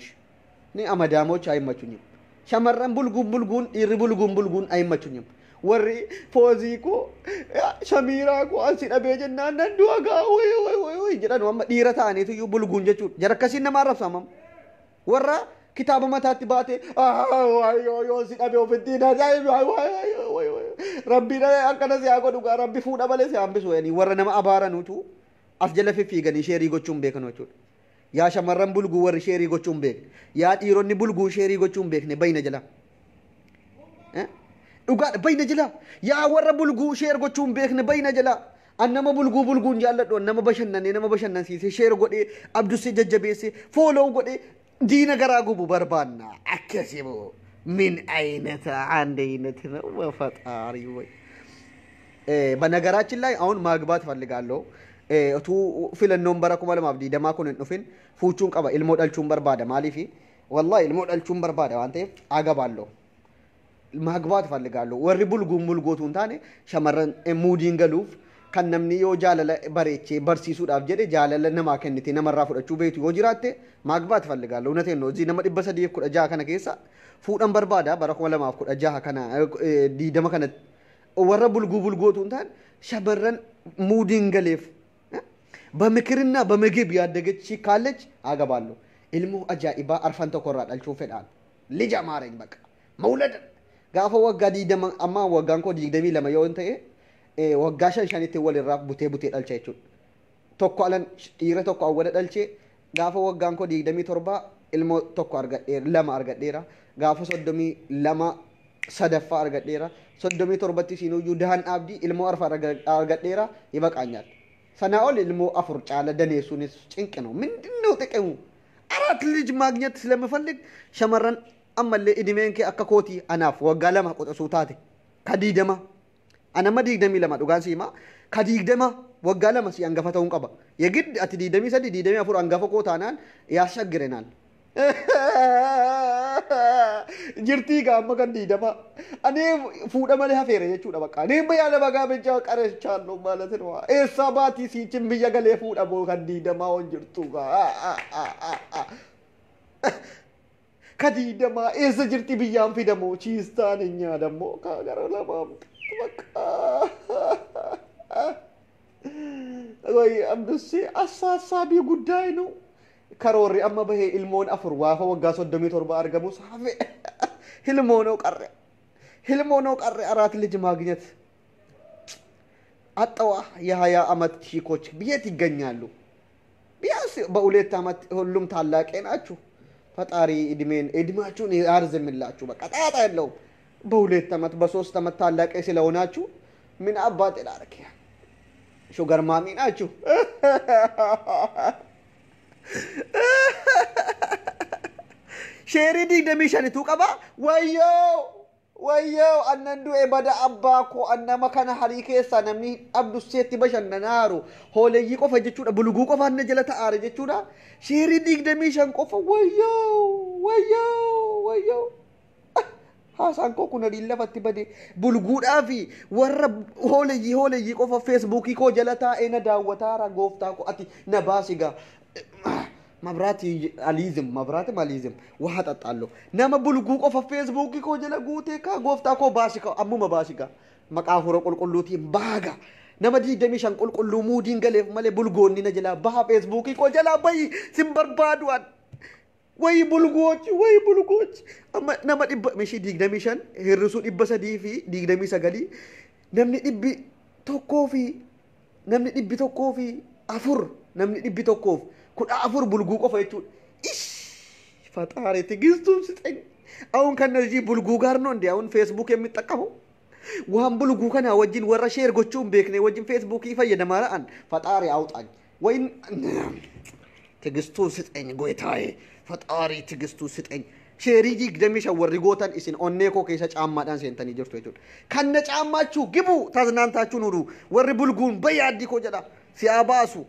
እኔ አመዳሞች አይመቹኝም። Shamarran bulguun bulguun dhiirri bulguun bulguun አይመቹኝም። Warri foozii koo shamiiraa koo ansi dhabee jennaan nan du'a gaa way way way way jedhan amma dhiira ta'aniitu iyyuu bulguun jechuudha. Jara akkasiin nama arrabsamam. Warra kitaaba mataatti baate yoo si dhabee ofitti rabbiin akkana si haa godhu gaa rabbi fuudha malee si hambisu warra nama abaaranutu as jala fiffiiganii sheerii gochuun beekan jechuudha. Yaa shamarran bulguu warri sheerii gochuun beekne yaa dhiironni bulguu sheerii gochuun beekne bayna jala. Dhugaadha bayna jala yaa warra bulguu share gochuun beekne bayna jala. An nama bulguu bulguun jaalladhu nama bashannanee nama bashannansiisee share godhee abdussee jajjabeessee follow godhee diina garaa gubu barbaanna akkasii moo ምን አይነት አንድ አይነት ነው በፈጣሪ ወይ። በነገራችን ላይ አሁን ማግባት ፈልጋለሁ። Utuu filannoon bara 2020 kun hin dhufin fuuchuun qaba ilmoo dhalchuun barbaada maaliifi wallahi ilmoo dhalchuun barbaada waan ta'eef agabaalloo ማግባት ፈልጋለሁ። Warri bulguun bulgootu hin taane shamarran muudiin galuuf kan namni yoo jaalala bareechee barsiisuudhaaf jedhe jaalala namaa kennite namarraa fudhachuu beektu yoo jiraatte ማግባት ፈልጋለሁ። እውነቴን ነው። እዚህ nama 316 kana keessa fuudhan barbaada bara 2016 kana 20 kana warra bulguu bulgootu hin taane shamarran muudiin galeef በምክርና በምግብ ያደገች ካለች አገባለሁ። Ilmoo ajaa'ibaa arfan tokkorraa dhalchuu fedhaan ልጅ አማረኝ በቃ መውለድ gaafa waggaa 20 amma waggaan koo 22 yoo ta'e waggaa shan shanitti walirraa butee butee dhalcha jechuudha. Tokko alan dhiira tokko awwala dhalchee gaafa waggaan koo 27 ilmoo tokko argadheera lama argadheera gaafa 32 sadaffaa argadheera 37tti isinuyyuu dahan dhaabdii ilmoo arfa argadheera ይበቃኛል። Sanaa ol ilmoo afur caala daneessuunis ጭንቅ ነው። ምንድነው ጥቅሙ? አራት ልጅ ማግኘት ስለምፈልግ shamarran ammallee idimeen kee akka kootii anaaf waggaa lama qoxisuu taate ka 20 anamma 22 dhugaan si himaa ka 20 waggaa lama si hangafa ta'uun qaba. የግድ ati 23 24 hangafa koo taanaan ያስቸግረናል። Jirtii gaa amma kan 20 ani fuudha malee hafeera jechuudha bakka ani biyya lama gaa bichaa qarechaannu ማለት ነው. Eessaa baatii siichin biyya galee fuudha moo kan 20 on jirtu gaa ka 20 eessa jirti biyyaan fidamoo chiistaan hin nyaadammoo kaa gara lamaan bakka ወይ አብዱሴ አሳሳቢ ጉዳይ ነው። Karoorri amma bahee ilmoon afur waafa waggaa 37 argamu saafe ህልም ሆኖ ቀረ ህልም ሆኖ ቀረ። አራት ልጅ ማግኘት አጠዋ የ20 ዓመት ቺኮች የት ይገኛሉ? ቢያንስ በሁለት ዓመት ሁሉም ታላቄ ናችሁ። ፈጣሪ እድሜን እድሜያችሁን ያርዝምላችሁ። በቃ ጣጣ የለውም። በሁለት ዓመት በሶስት ዓመት ታላቄ ስለሆናችሁ ምን አባቴ ላድርግ? Sugar mommy ናችሁ። Sheerii 25tu qaba. Wayyoo wayyoo annan du'e bada abbaa koo annama kana harii keessaa namni abdusseetti bashannanaaru hooleyyii qofa jechuudha bulguu qofa anna jala ta'aare jechuudha. Sheerii 25 qofa wayyoo wayyoo wayyoo. Haasaan koo kun hariin lafatti bade bulguudhaa fi warra hooleyyii hooleyyii qofa feesbuukii koo jala taa'ee na daawwataara gooftaa koo ati na baasi gaa. መብራት አልይዝም መብራትም አልይዝም ውሃ ጠጣለሁ። Nama bulguu qofa feesbuukii koo jala guutee kaa gooftaa koo baasi kaa ammuma baasi gaa maqaa hafuura qulqulluutiin baaga nama 25 qulqulluu muudiin galeef malee bulgoonni na jalaa baha feesbuukii koo jalaa bayi sin barbaadu an ወይ bulgooች ወይ bulgooች amma nama dhibba mishii 25 hir'isuu 329 namni 104 namni 104 namni 114 bulguu qofa jechuudha. ኢሽ ፈጣሪ ትዕግስቱን ስጠኝ። አሁን ከነዚህ bulguu ጋር ነው እንዴ አሁን ፌስቡክ የሚጠቀመው? Waan bulguu kana wajjin warra share gochuu hin beekne wajjin feesbuukii fayyadamaa ra'an ፈጣሪ አውጣኝ። ወይን ትዕግስቱን ስጠኝ ጎይታዬ፣ ፈጣሪ ትዕግስቱን ስጠኝ። Sheerii 25 warri gootan isin onnee koo keessa caammaadhaan seentanii jirtu jechuudha. Kanna caammaachuu ግቡ ተዝናንታችሁ ኑሩ. Warri bulguun bayyaaddii koo jedha. Si haa baasu.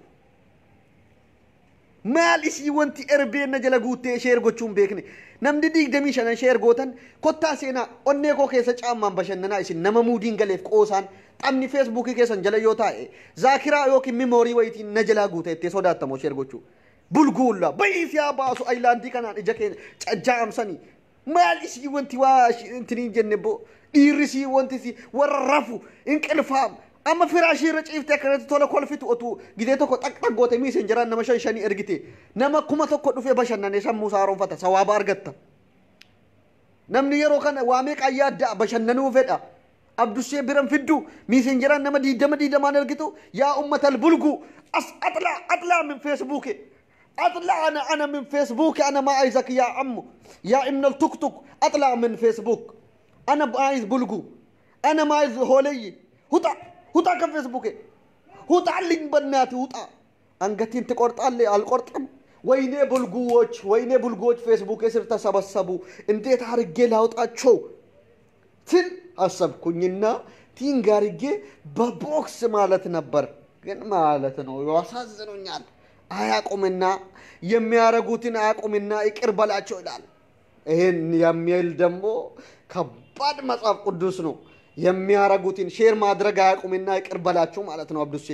Maal isii wanti erbeen na jala guuttee share gochuu hin beekne. Namni 25 share gootan kottaa seenaa onnee koo keessa caammaan bashannanaa isin nama muudiin galeef qoosaan xabni feesbuukii keessan jala yoo taa'e zaakiraa yookiin mimoorii wayitiin na jalaa guute ittee sodaattamoo share gochuu. Bulguulla bayii si haa baasu ayilaandii kanaan ija keenya cajjaamsanii. Maal isii wanti waa intiniin jenne boo dhiirri sii wanti si warra rafu inqilfaam amma firaashii irra ciiftee akkanatti tola kolfitu otuu gidee tokko xaq goote miisenjeraan nama shan shanii ergite nama 1000 dhufee bashannanee sammuu isaa haaromfata sawaaba argatta. Namni yeroo kana waa meeqa yaadda bashannanuu fedha. Abdushee biran fiddu miisenjeraan nama 20 20 ergitu yaa ummatal bulgu as atlaa atlaa min feesbuuki. أطلع أنا من فيسبوك أنا ما عايزك يا عمو يا ابن التوك توك أطلع من فيسبوك أنا عايز بلقو أنا ما عايز هولي هطع هطع كم فيسبوك هطع اللي بناتي هطع أنقتين تقرط اللي القرط ويني بلقوش ويني بلقوش فيسبوك يصير تسبسبو انتي تحرق لها هطع شو تل أسبكونينا تينغارجي ببوكس مالت نبر ግን ማለት ነው ያሳዝኑኛል። አያቁምና የሚያረጉትን አያቁምና ይቅር በላቸው ይላል። ይሄን የሚል ደግሞ ከባድ መጽሐፍ ቅዱስ ነው። የሚያረጉትን ሼር ማድረግ አያቁምና ይቅር በላቸው ማለት ነው። አብዱሴ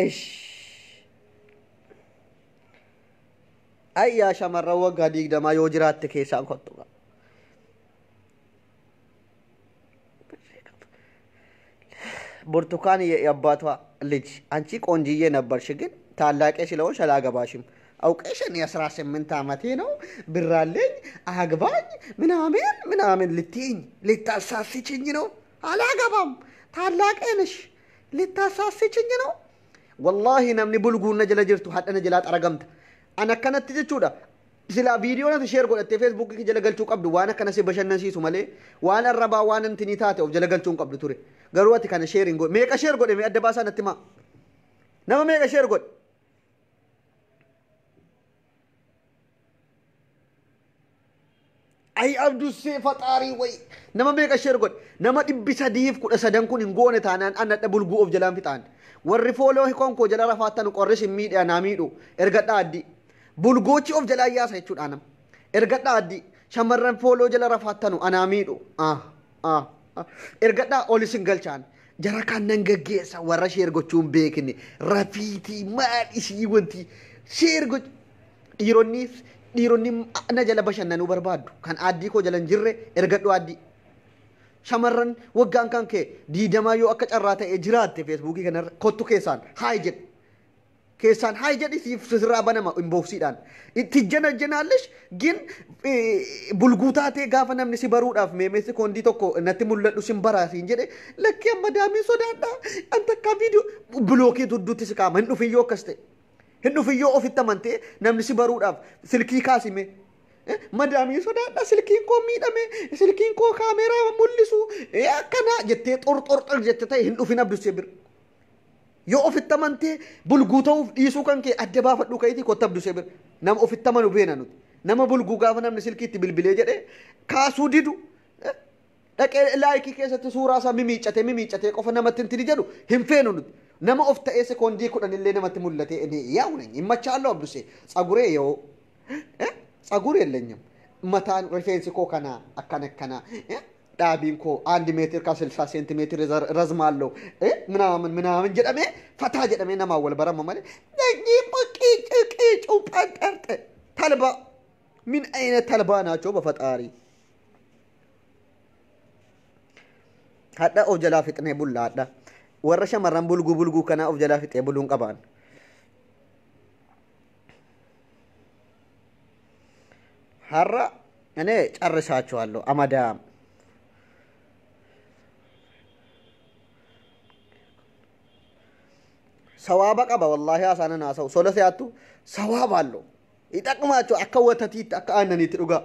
እሺ Ay yaa shamarran waggaa 20 yoo jiraatte keessaan kottu. ብርቱካን የአባቷ ልጅ አንቺ ቆንጅዬ ነበርሽ፣ ግን ታላቄ ስለሆንሽ አላገባሽም። አውቀሽ እኔ 18 ዓመቴ ነው ብር አለኝ አግባኝ ምናምን ምናምን ልትይኝ ልታሳስችኝ ነው። አላገባም። ታላቄ ነሽ ልታሳስችኝ ነው። Wallaahi namni bulguun na jala jirtu hadha na jalaa xaragamta. An akkanatti jechuudha. Silaa viidiyoo nati share godhattee feesbuukii jala galchuu qabdu waan akkana si bashannansiisu malee waan arrabaa waan intinii taate of jala galchuu hin qabdu ture. Garuu ati kana share hin godhe. Meeqa share godhe mee adda baasaa natti himaa. Nama meeqa share godhe? Ay Abdussee faxaarii wayi. Nama meeqa share godhe? Nama 313 kun hin goone taanaan an hadha bulguu of jalaan fixaan. Warri fooloo konkoo jala rafaattan qorris hin miidhe anaa miidhu. Ergadhaa addii. Bulgoochi of jalaa yaasa jechuudha nama. Ergadhaa addii. Shamarran fooloo jala rafaattanu anaa miidhu. Ergadhaa ol isin galchaan. Jara kan nan gaggeessa warra share gochuu hin beekne. Rafiitii maal isii wanti share gochuu. Dhiironni na jala bashannanuu barbaaddu. Kan aaddii koo jala hin jirre ergadhu aaddii. Shamarran waggaan kan kee 20 yoo akka carraa ta'ee jiraatte feesbuukii kanarra kottu keessaan haay jedhi. Keessaan haay jedhi siif sirraa banama inbooksiidhaan. Itti jana janaallish gin bulguu taatee gaafa namni si baruudhaaf meemeessi koondii tokko natti mul'adhu sin baraa siin jedhe lakkii amma daamiin sodaadhaa an takkaa viidiyoo bilookii dudduutti si kaama hin dhufiyyoo akkas ta'e. Hin dhufiyyoo ofitti amantee namni si baruudhaaf silkii kaasime. Madaamiin sodaadha silkiin koo miidhame silkiin koo kaameeraa mul'isu akkana jettee xor jettee ta'e hin dhufin Abdussee bira. Yoo ofitti amantee bulguu ta'uuf dhiisuu kan kee adda baafadhu ka'iitii kottu Abdussee bira. Nama ofitti amanu beena nuti. Nama bulguu gaafa namni silkiitti bilbilee jedhee kaasuu didu. Dhaqee laayikii keessatti suuraa isaa mimiicatee mimiicatee qofa namatti hin jedhu hin feenu nuti. Nama of ta'ee sekoondii 10 illee namatti mul'atee inni yaa'u nany himmachaaloo Abdussee tsaguree yoo ጸጉር የለኝም መታን ሪፌንስ ኮ ከና አካነከና dhaabiin koo 1 meetir ka 60 seentimeetir razmaallo ምናምን ምናምን jedhamee fataa jedhamee namaa wal barama malee ቂጩ ጳንጠርጠ ተልባ ምን አይነት ተልባ ናቸው በፈጣሪ hadha of jalaa fixnee bulla hadha warra shamarran bulguu bulguu kanaa of jalaa fixee buluun qabaan. Har'a እኔ ጨርሳችኋለሁ። አመዳም sawaaba qaba wallaahi haasaanan haasa'u sola si'aattu sawaaba allo ይጠቅማቸው akka watatiitti akka aannaniitti dhugaa.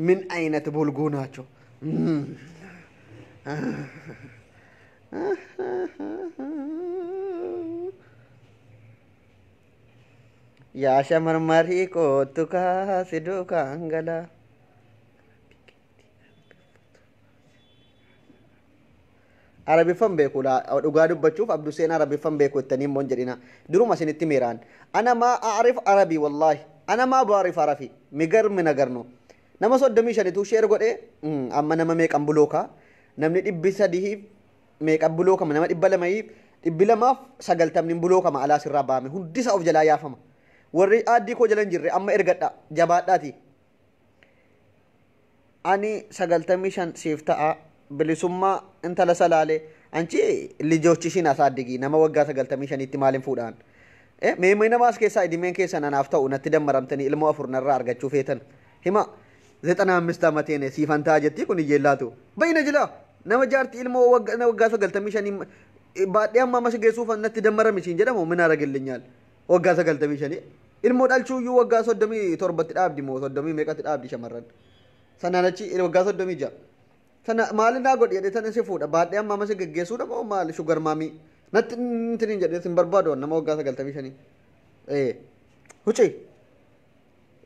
ምን አይነት ቡልጉ ናቸው? Yaa shamarmarii kootu kaasi duukaan gala. Arabiffan beeku dhugaa dubbachuuf Abduseen Arabiffan beeku jettanii immoo hin jedhina. Duruma isinitti miiraan. Ana maa a'rif Arabii, wallaahi. Ana maa ba'arif Arafi. Migarmi nagarnu. Nama 35tu share godhee amma nama meeqan bulookaa? Namni 300 meeqan bulookama? Nama 200f 290 bulookama alaa sirraa baame hundisa of jalaa yaafama. Warri aaddii koo jala hin jirre amma ergadha jabaadhaati. Ani 95 siif ta'a, bilisummaa intala salaalee anchi lijoochishin asaaddigi nama waggaa 95tti maaliin fuudhaan? Mee nama as keessaa idimeen keessan anaaf ta'u natti dammaramtanii ilmoo afur narraa argachuu feetan hima. 95 amateen siifan ta'a jettii kun iyyeellaatu. Bayina jila nama jaartii ilmoo waggaa 95 baadhee amma ammas geessuuf natti dammarami siin jedhamu min aragillinyaal. Waggaa 95 ilmoo dhalchuu iyyuu waggaa 37tti dhaabdi moo 30 meeqatti dhaabdi shamarran. Sanaan achi waggaa 36. Sana maali naa godhi jedhee tana si fuudha baadhee amma ammas geggeessuudha moo maali sugar mommy natti intiniin jedhee sin barbaadu nama waggaa 95. Hucii.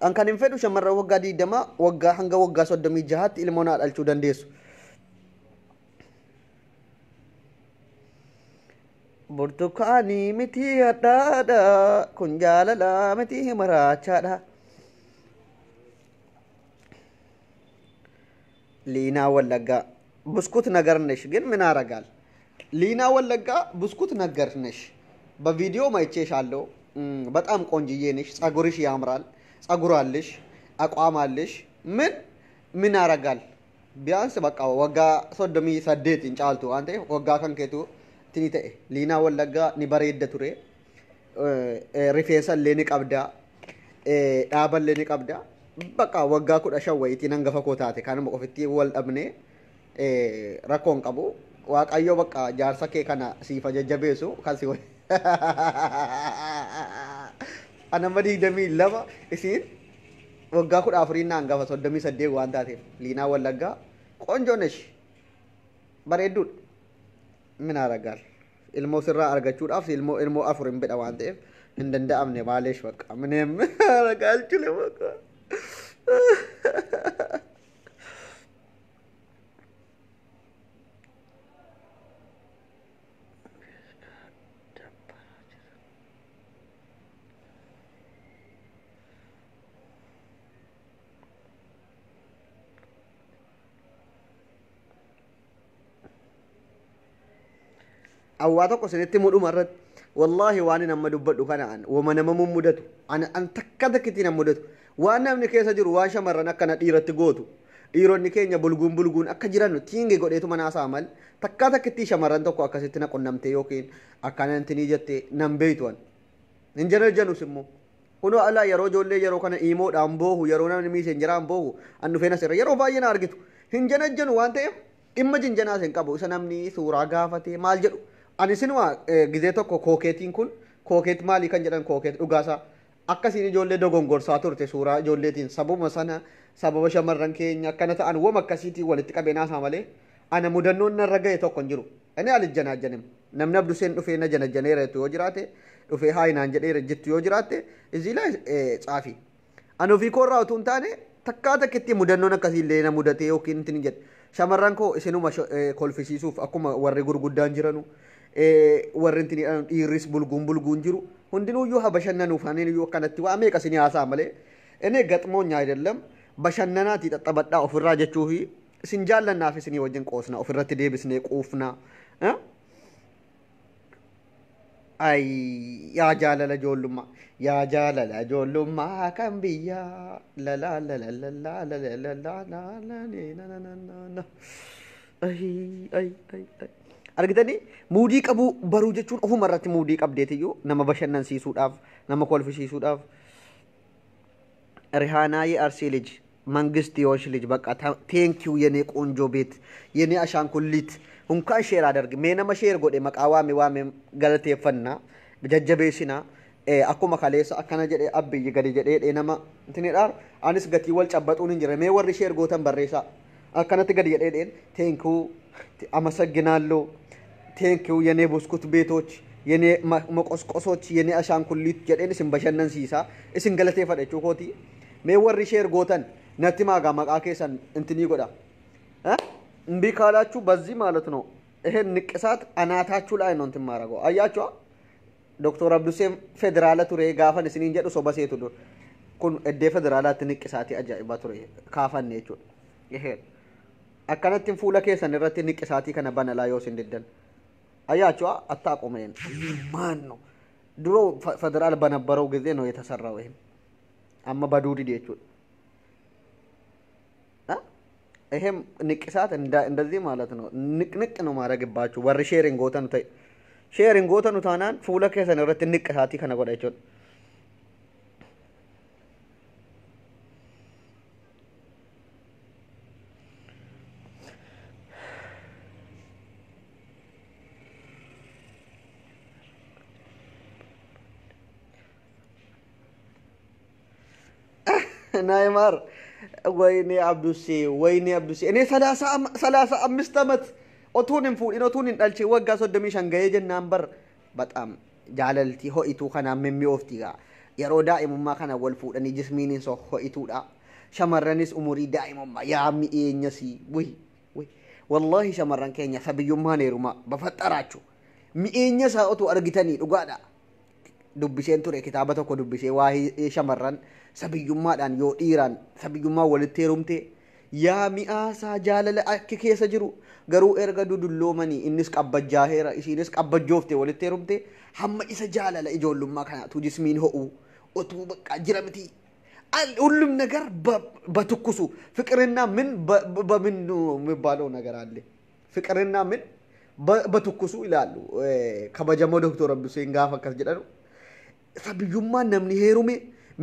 An kan hin fedhu shamarran waggaa 20 waggaa hanga waggaa 36tti ilmoo naa dhalchuu dandeessu. Burtukaanii miti hadhaadha, kun jaalala miti maraachaadha. Liinaa Wallaggaa ብስኩት ነገር ነሽ ግን ምን አረጋል? ሊና ወለጋ ብስኩት ነገር ነሽ። በቪዲዮ አይቼሻለሁ። በጣም ቆንጅዬ ነሽ። ጸጉርሽ ያምራል። ጸጉር አለሽ፣ አቋም አለሽ። ምን ምን አረጋል? ቢያንስ በቃ waggaa 38 hin caaltu waan ta'eef waggaa kan keetu tini ta'e. Liinaa Wallaggaa ni bareedda ture. Rifeensa illee ni qabda. Dhaaba illee ni qabda. Bakka waggaa 15 wayiitiin hangafa koo taate kanuma ofitti wal dhabnee rakkoo hin qabu. Waaqayyo bakka jaarsa kee kana siif jajjabeessu kan si anamma 22 isiin waggaa 14 na hangafa 38 waan taateef. Liinaa Wallaggaa ቆንጆ ነሽ, bareedduudha. Min aragaal ilmoo sirraa argachuudhaaf ilmoo ilmoo afur hin bidha waan ta'eef hin danda'amne maaleesh bakka ምንም አረጋልችልም በቃ። Awwaa tokko isinitti mudhuma irratti, wallaahi, waan inni amma dubbadhu kana an wama nama mummudatu an takka takkitti nan mudatu waan namni keessa jiru waan shamarran akkana dhiiratti gootu dhiironni keenya bulguun bulguun akka jiran tiinge godheetu manaasaa mal takka takkitti shamarran tokko akkasitti na qunnamte yookiin akkana intinii jette nan beeytu an hin janaljanus immoo kunoo alaa yeroo ijoollee yeroo kana iimoodhaan boohu yeroo namni miiseenjaraan boohu an dhufeen asirra yeroo baay'ee na argitu hin janajjanu waan ta'eef dhimma jinjanaas hin qabu. Isa namni suuraa gaafatee maal jedhu ani sinuma gizee tokko kookeetiin kun kookeet maalii kan jedhan kookeet dhugaasaa akkasiin ijoollee dogongorsaa turte suuraa ijoolleetiin sababa sana sababa shamarran keenya akkana ta'an wama akkasiitiin walitti qabeenaasaa malee ana mudannoon narra ga'e tokko hin jiru. Inni alijjanaajanim namni Abduseen dhufee na janajjaneera jettu yoo jiraate dhufee haayinaan jedheera jettu yoo jiraatte izii laa tsaafi. Ani ofii koorraa utuu hin taane takkaa takkitti mudannoon akkasii illee na mudate yookiin ittiin jedhe. Shamarran koo isinuma kolfisiisuuf akkuma warri gurguddaan jiranu warri ittiin dhiirris bulguun bulguun jiru hundinuyyuu haa bashannanuuf aniyyuu akkanatti waa meeqa isinii haasa'a malee inni gaxmoon አይደለም bashannanaati xaxxabadhaa ofirraa jechuu fi isin jaallannaaf isinii wajjin qoosna ofirratti deebisnee quufna. Ay, yaa jaalala ijoollummaa, yaa jaalala ijoollummaa kan biyyaa la la la la la la la la la la la la la la la la. Ay ay ay ay. Argitanii, muudii qabuu baruu jechuun ofuma irratti muudii qabdeetiyyuu nama bashannansiisuudhaaf nama kolfisiisuudhaaf. ሪሃና የአርሲ ልጅ መንግስት የሆንሽ ልጅ በቃ thank you የኔ ቆንጆ ቤት የኔ አሻንኩሊት እንኳን share አደርግ mee nama share godhe maqaa waame waame galateeffannaa jajjabeessinaa. Akkuma kaleessa akkana jedhee abbiyyi gadi jedhee nama intinidhaan anis gatii wal cabbaxuun hin jire. Mee warri share gootan barreessaa akkanatti gadi jedhee dheen thank you, አመሰግናለሁ, thank you የኔ ብስኩት ቤቶች የኔ መቆስቆሶች የኔ አሻንኩሊት jedheen isin bashannansiisa isin galateeffadha jechuu kooti. Mee warri share gootan natti maagaa maqaa keessan intinii godha. እምቢ ካላችሁ በዚህ ማለት ነው ይሄን ንቅሳት አናታችሁ ላይ ነው እንትን ማረገው። አያችኋ ዶክተር አብዱሴን ፌዴራለ ture gaafan isiniin jedhu soba seetu dur kun eddee federaalaatti niqqisaatii ajaa'ibaa ture kaafanne jechuudha. Iheen akkanatti fuula keessan irratti niqqisaatii kana banalaa yoo isin diddan አያችኋ አታቆመን ማን ነው ድሮ ፌዴራል በነበረው ጊዜ ነው የተሰራው። ይሄም አማ በዱዲ jechuudha. ይሄም ንቅሳት እንደዚህ ማለት ነው። ንቅንቅ ነው ማድረግባችሁ warri sheerin gootanu ta'e sheerin gootanu taanaan fuula keessan irratti niqqisaatii kana godha jechuudha. ናይማር ወይኔ አብዱሴ ወይኔ አብዱሴ እኔ 35 ዓመት otuun hin fuudhin otuun hin dhalche waggaa 35 gahee jennaan bar በጣም jaalalti ho'ituu kanaan mimmi'oofti gaa yeroo daa'imummaa kana wal fuudhanii jismiiniin so ho'ituudha shamarranis umurii daa'imummaa yaa mi'eenyasii wuy wuy wallaahi shamarran keenya sabiyyummaan heerumaa bafaxxaraachuu mi'eenya isaa otuu argitanii dhugaadha dubbiseen ture kitaaba tokko dubbisee waa'ee shamarran sabiyyummaadhaan yoo dhiiraan sabiyyummaa walitti heerumte yaa mi'aasaa jaalala akki keessa jiru garuu erga dudulloomanii innis qabbajjaaheera isiinis qabbajjoofte walitti heerumte hamma isa jaalala ijoollummaa kanaatu jismiin ho'u otuu bakka jira miti ሁሉም ነገር በትኩሱ ፍቅርና ምን በምን የሚባለው ነገር አለ። ፍቅርና ምን በትኩሱ ይላሉ kabajamoo ዶክተር አብዱሴን gaafa akkas jedhanu sabiyyummaan namni heerume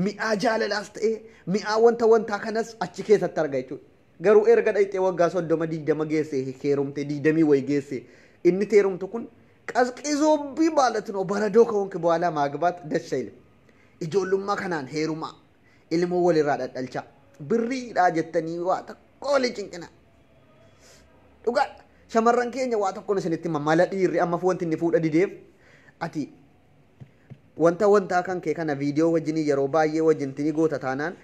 mi'aa jaalalaas ta'e mi'aa wanta wantaa kanas achi keessatti arga jechuudha. Garuu erga dhayxee waggaa 30 20 geesse heerumte 20 wayi geesse inni heerumtu kun ቀዝቅዞብኝ ማለት ነው። በረዶ ከሆንክ በኋላ ማግባት ደስ አይልም። Ijoollummaa kanaan heerumaa ilmoo walirraa dhadhalcha birriidhaa jettanii waa tokko waliin cinqina. Dhugaa shamarran keenya waa tokkoon isinitti hima mala dhiirri amma wanti inni fuudha dideef ati wanta wantaa kan kee kana viidiyoo wajjinii yeroo baay'ee wajjin tini goota taanaan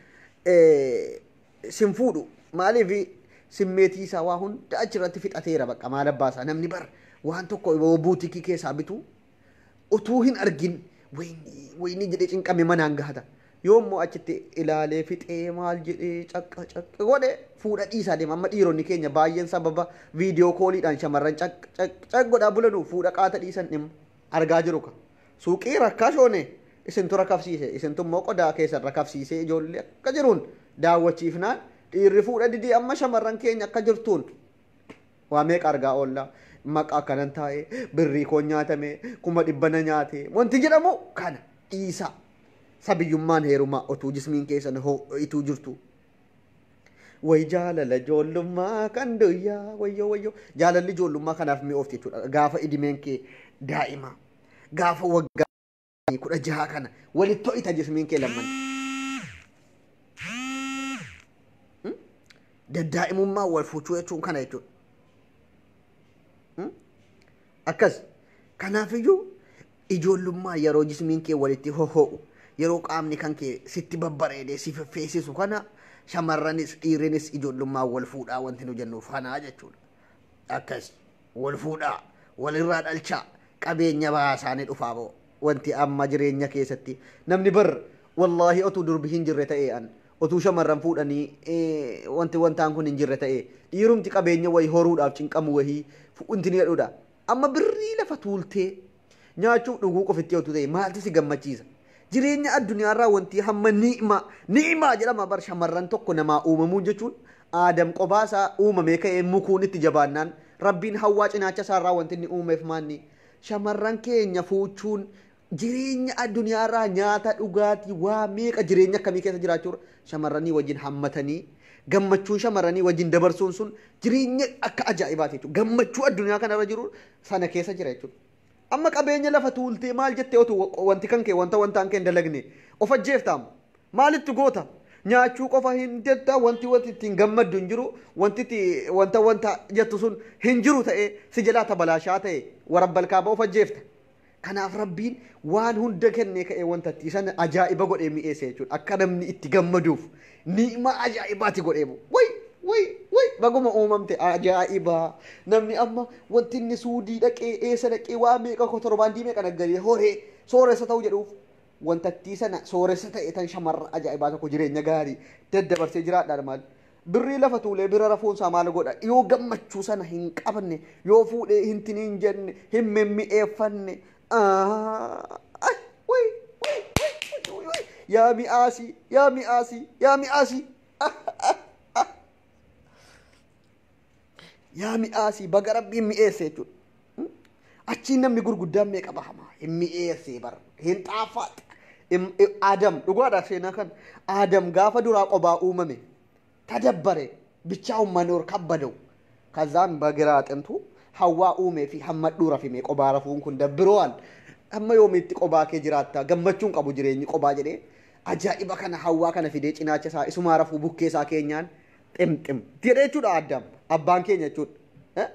sin fuudhu maaliif simmeetii isaa waa hunda achirratti fixateera bakka maal abbaasaa namni bar waan tokko yoo buutikii keessaa bitu utuu hin argin wayinii jedhee cinqame manaan gahata yoo immoo achitti ilaalee fixee maal jedhee caqqa caqqa godhe fuudha dhiisaa deema amma dhiironni keenya baay'een sababa viidiyoo kooliidhaan shamarran caq caq caq godhaa bulanu fuudha qaata dhiisan dhimma argaa jiru ka. Suuqii rakkaa shoone isintu rakabsiise isintu immoo qodaa keessan rakabsiisee ijoollee akka jiruun daawwachiifnaan dhiirri fuudha didii amma shamarran keenya akka jirtuun waa meeqa argaa oolla maqaa akkanan taa'e birrii koo nyaatame 100,000 nyaate wanti jedhamu kana dhiisa sabiyyummaan heerumaa otuu jismiin keessan ho'ituu jirtu. Way jaalala ijoollummaa kan duyyaa wayyoo wayyoo jaalalli ijoollummaa kanaaf mi'oofti jechuudha gaafa idimeen kee daa'ima. Gaafa waggaa 16 kana walitti ho'ita jismiin kee lamman. Daddaa'imummaa wal fuuchuu jechuun kana jechuudha. Akkas kanaafiyyuu ijoollummaa yeroo jismiin kee walitti ho'o'u yeroo qaamni kan kee sitti babbareedee si feffeessisu kana shamarranis dhiirinis ijoollummaa wal fuudhaa wanti nu jennuuf kanaa jechuudha. Akkas wal fuudhaa walirraa dhalchaa qabeenya baasaanii dhufaa boo wanti amma jireenya keessatti namni bar wallaahi otuu durbi hin jirre ta'ee an otuu shamarran fuudhanii wanti wantaan kun hin jirre ta'ee dhiirumti qabeenya wayii horuudhaaf cinqamu wayii wanti ni jedhudha. Amma birrii lafa tuultee nyaachuuf dhuguu qofitti otuu ta'e maaltu si gammachiisa? Jireenya addunyaarraa wanti hamma ni'ima ni'imaa jedhama bar shamarran tokko namaa uumamuu jechuun Aadam qobaasaa uumamee ka'ee mukuun itti jabaannaan rabbiin hawwaa cinaacha isaarraa wanti inni uumeef maanni shamarran keenya fuuchuun jireenya addunyaarraa nyaata dhugaatii waa meeqa jireenya akkamii keessa jiraachuudha shamarranii wajjin hammatanii gammachuu shamarranii wajjin dabarsuun sun jireenya akka ajaa'ibaati jechuudha gammachuu addunyaa kanarra jiru sana keessa jira jechuudha. Amma qabeenya lafa tuultee maal jettee otuu wanti kan kee wanta wantaan kee hin dalagne of ajjeeftaam maalitti goota nyaachuu qofa hin jetta wanti wanti ittiin gammaddu hin jiru wanti wanta wanta jettu sun hin jiru ta'ee si jalaa tabalaashaa ta'e warabbalkaaba of ajjeefta. Kanaaf Rabbiin waan hunda kennee ka'ee wanta itti sana ajaa'iba godhee mi'eesse jechuudha. Akka namni itti gammaduuf ni'ima ajaa'ibaati godhee bu. Way way way baguma uumamte ajaa'iba. Namni amma wanti inni suudii dhaqee eessa dhaqee waa meeqa kotorbaandii meeqa naggadee horee sooressa ta'u jedhuuf wantattii sana sooressa ta'e tan shamarra ajaa'ibaa tokko jireenya gaarii daddabarsee jiraadhaan maal. Birrii lafa tuulee bira rafuun isaa maal godha? Yoo gammachuu sana hin qabne, yoo fuudhee hin tiniin jenne, hin mimmi'eeffanne. Yaa mi'aasii, yaa mi'aasii, yaa mi'aasii. Yaa mi'aasii baga Rabbiin mi'eesse jechuudha. Achiin namni gurguddaan meeqa bahama? Hin mi'eesse bara. Hin xaafaadha. Adam dhugaadha seenaa kan. Adam gaafa duraa qobaa uumame. ተደበረ ብቻውን መኖር ከበደው። ከዛም በግራ አጥንቱ ሀዋ ኡሜ ፊ ሀመዱ ረፊሜ ቆባ ረፉን ኩን ደብሮዋል አመ ዮሚtti qobaa kee jiraatta gammachuun qabu jireenyi qobaa jedhee ajaa'iba kana hawwaa kana fidee cinaacha isaa isumaa rafuu bukkee isaa keenyaan ximxim jedhee jechuudha Addaam abbaan keenya jechuudha.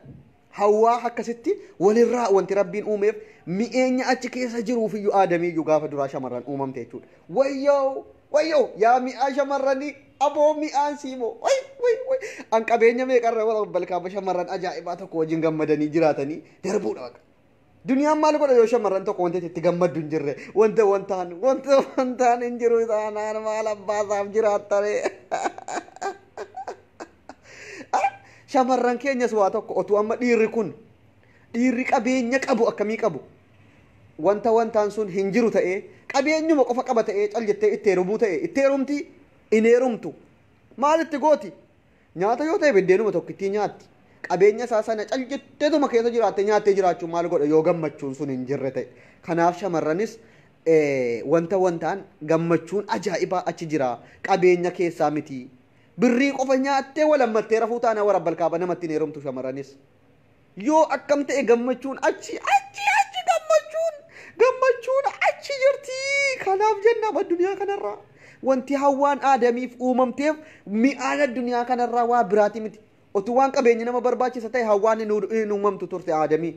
Hawwaa akkasitti walirraa wanti Rabbiin uumeef mi'eenya achi keessa jiruuf iyyuu aadamiiyyuu gaafa duraa shamarran uumamte jechuudha. Wayyoo wayyoo yaa mi'aa shamarranii aboo mi'aan siimoo way way way an qabeenya meeqarra wal balkaaba shamarran ajaa'ibaa tokko wajjin gammadanii jiraatanii darbuudha baqa. Duniyaan maal godha yoo shamarran tokko wanti itti gammaddu hin jirre wanta wantaan wanta wantaan hin jiru taanaan maal abbaasaaf jiraattare. Shamarran keenyas waa tokko otuu amma dhiirri kun dhiirri qabeenya qabu akkamii qabu wanta wantaan sun hin jiru ta'ee qabeenyuma qofa qaba ta'ee cal jettee itti heerumuu ta'e itti heerumti hin heerumtu maalitti gooti nyaata yoo ta'e biddeenuma tokkittii nyaatti qabeenya isaa sana cal jetteetuma keessa jiraatte nyaattee jiraachuun maal godha yoo gammachuun sun hin jirre ta'e kanaaf shamarranis wanta wantaan gammachuun ajaa'ibaa achi jira qabeenya keessaa miti. Birrii qofa nyaattee walammattee rafuu taana warra balkaaba namatti hin heerumtu shamarranis. Yoo akkam ta'e gammachuun achi achi achi gammachuun gammachuun achi jirti. Kanaaf jenna addunyaa kanarraa wanti hawwaan aadamiif uumamteef mi'aan addunyaa kanarraa waa biraati miti. Otuu waan qabeenya nama barbaachisa ta'e hawwaan hin uumamtu turte aadamii.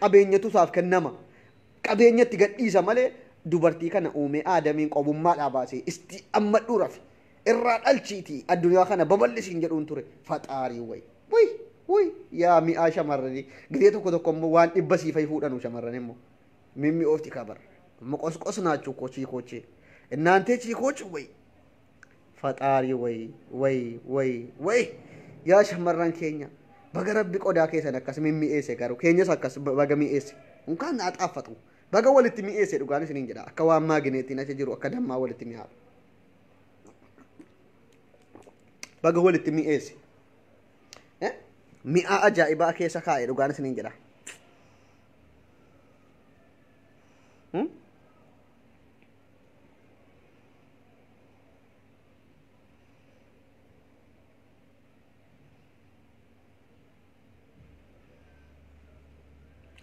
Qabeenyatu isaaf kennama. Qabeenyatti gadhiisa malee dubartii kana uumee aadamiin qobummaadhaa baasee isti ammadhuu rafe. Irraa dhalchiitii addunyaa kana babal'isiin jedhuun ture faxaarii wayi wayi wayi yaa mi'aa shamarranii gidee tokko tokko immoo waan dhibba siifai fuudhanu shamarran immoo mimmi oofti kabar moqosqos naachuu koo chiikoochee እናንተ chiikooch wayi faxaarii wayi wayi wayi wayi yaa shamarran keenya baga Rabbi qodaa keessan akkas mimmi'eesse garuu keenyas akkas baga mi'eesse unkaan naa xaaffatu baga walitti mi'eesse dhugaan isiniin jedha akka waan maagineetiin achi jiru akka dammaa walitti mi'aawu. Baga walitti mi'eesse. Mi'aa ajaa'ibaa keessa kaa'e dhugaan isiniin jedha.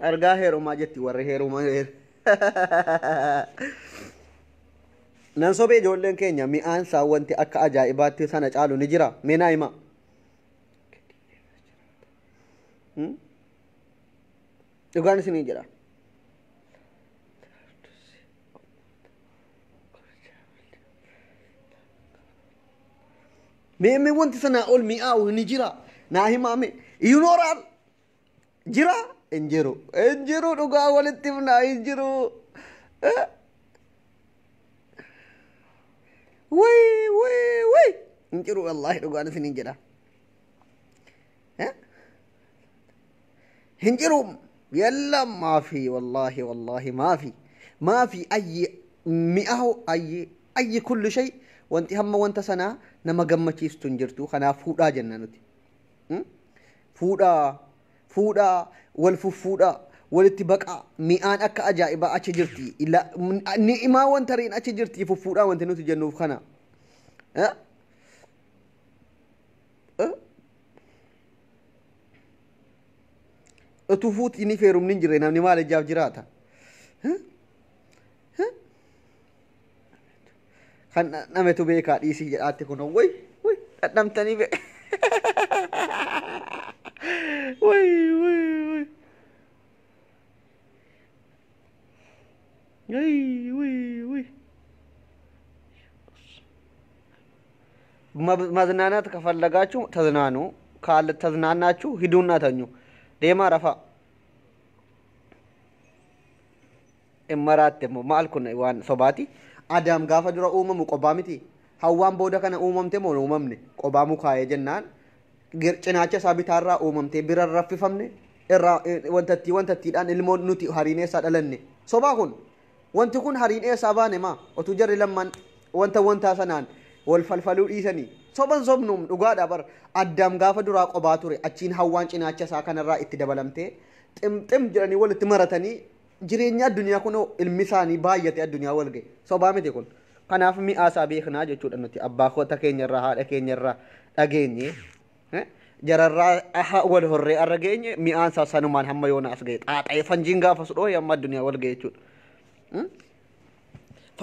Argaa heerumaa jetti warri heerumaa Nan sobee ijoolleen keenya mi'aan isaa wanti akka ajaa'ibaatti sana caalu ni jira. Mee naa hima. Dhugaan isinii jedha. Mee wanti sanaa ol mi'aawu ni jira. Naa himaa mee. Iyyunooraan jira? Hin jiru. Hin jiru dhugaa walitti himnaa hin jiru. Way way way hin jiru wallaahi dhugaan isiniin jedha. Hin jiru yalla maafi wallaahi wallaahi maafi maafi ayyi mi'aawu ayyi ayyi kullu shay wanti hamma wanta sanaa nama gammachiistu hin jirtu kanaaf fuudhaa jenna nuti. Fuudhaa fuudhaa wal fuffuudhaa walitti baqaa mi'aan akka ajaa'ibaa achi jirti. Ni'imaa wanta riin achi jirti fuffuudhaa wanti nuti jennuuf kana. Utuu fuutii ni feerumni hin jirre namni maal ijaaf jiraata? Kan dhametu beekaa dhiisii jedhaatti kun way way dhadhamtanii be. Way way way. Wuy wuy. መዝናናት ከፈለጋችሁ ተዝናኑ፣ ካልተዝናናችሁ ሂዱና ተኙ። Deemaa rafaa. Immaraatti immoo maal kun waan sobaati? Adaam gaafa dura uumamu qobaa miti. Hawwaan booda kana uumamte moo hin uumamne? Qobaa mukaa'ee jennaan cinaacha isaa bitaarraa uumamtee bira raffifamne irraa wantattii wantattiidhaan ilmoon nuti hariin eessaa dhalanne? Sobaa kun, wanti kun hariin eessaa baane? Maa otuu jarri lamman wanta wantaa sanaan wal falfaluu dhiisanii soban sobnuum dhugaadha bar. Addaam gaafa duraa qobaa ture, achiin Hawwaan cinaacha isaa kanarraa itti dabalamtee ximxim jedhanii walitti maratanii jireenya addunyaa kun ilmi isaanii baay'ate addunyaa wal ga'e. Sobaa miti kun. Kanaaf mi'aa isaa beeknaa jechuudha. Nuti abbaa koota keenyarraa, haadha keenyarraa dhageenye, jararraa wal horree arra geenye. Mi'aan isaa sanumaan hamma yoona as ga'e xaaxa'ee fanjiin gaafas dhoohe hamma addunyaa wal ga'e jechuudha.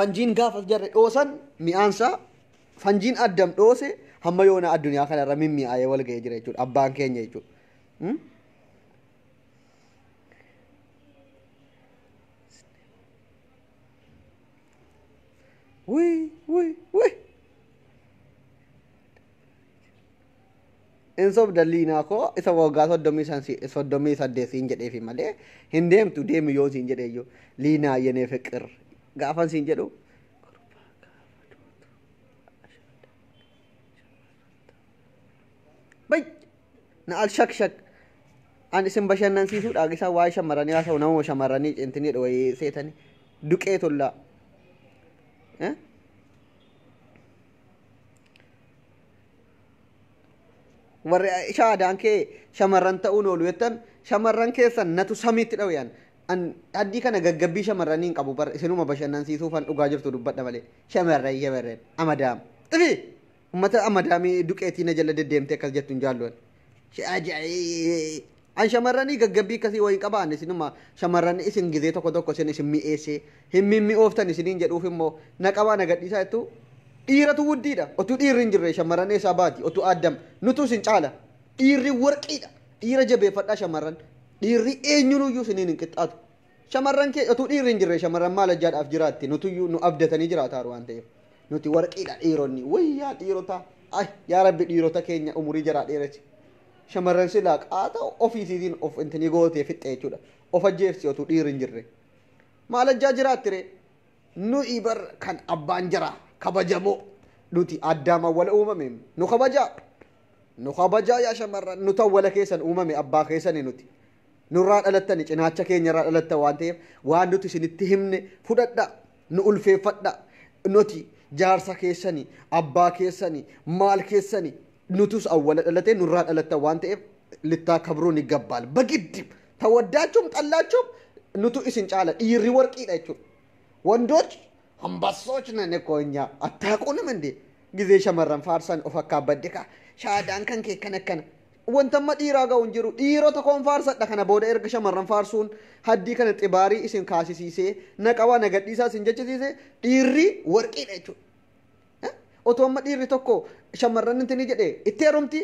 Fanjiin gaafas jarre dhoosan mi'aan isaa, fanjiin Addam dhoose hamma yoona addunyaa kanarra mimmi'aayee wal ga'ee jira jechuudha, abbaan keenya jechuudha. Wuy wuy wuy. In sobda liinaa koo, isa waggaa 38 siin jedheefi malee hin deemtu. Deemi yoo siin jedhe iyyuu, liinaa yenee fiqir gaafan siin jedhu. Bay na al shak shak an isin bashannansiisuudha. Isa waa'ee shamarranii haasa'u, nama shamarranii cintini wayii seetanii duqee tollaa. Eh? Warri shaadaan kee shamarran ta'uun oolu jettan, shamarran keessan natu samiitti dhawyan. An addii kana gaggabbii shamarranii hin qabu bar, isinuma bashannansiisuufan dhugaa jirtu dubbadha malee. Shamarran shamarran amadaam xifi ummata amadaamii duqeetii na jala deddeemtee akkas jettu hin jaalluwan. An shamarranii gaggabbii akkasii wayii qabaan, isinuma shamarran isin gizee tokko tokko isin mi'eessee hin mimmi'ooftan isiniin jedhuuf immoo na qabaa na gadhiisaa jettu. Dhiiratu wuddiidha. Otuu dhiirri hin jirre shamarran eessaa baati? Otuu Addam nutu isin caala. Dhiirri warqiidha. Dhiira jabeeffadhaa shamarran. Dhiirri eenyunuyyuu isiniin hin qixxaatu. Shamarran kee otuu dhiirri hin jirre shamarran maal ajjaadhaaf jiraatti? Nutuyyuu nu abdatanii jiraataaru waan ta'eef nuti warqiidha dhiironni. Wayyaa dhiirota, ay yaa Rabbi, dhiirota keenya umurii jaraa dheerati. Shamarran silaa qaata ofiisiitiin of intinii gootee fixxe jechuudha. Of ajjeefsi otuu dhiirri hin jirre maal ajjaa jiraatti ree? Nuyi bar kan abbaan jara kabajamoo, nuti Addaam awwala uumame. Nu kabajaa, nu kabajaa yaa shamarran. Nuti awwala keessan uumame, abbaa keessani. Nuti nurraa dhalattani, cinaacha keenyarraa dhalattan waan ta'eef waan nuti isinitti himne fudhadha, nu ulfeeffadha. Nuti jaarsa keessani, abbaa keessani, maal keessani. Nutus awwala dhalatee nurraa dhalattan waan ta'eef littaa kabruun ይገባል በግድ ተወዳችሁም ጠላችሁም nutu isin caala. Dhiirri warqiidha jechuudha. ወንዶች አንበሶች ነን እኮ እኛ፣ አታውቁንም እንዴ? ጊዜ shamarran faarsan of akkaabadde ka shaadaan kan kee kana akkana wantamma dhiiraa ga'u hin jiru. Dhiirota koon faarsadha kana booda. Erga shamarran faarsuun haddii kana xibaarii isin kaasisiisee na qabaa na gadhiisaa isin jechisiisee, dhiirri warqiidha jechuudha. Otoo amma dhiirri tokko shamarran intini jedhee itti heerumti.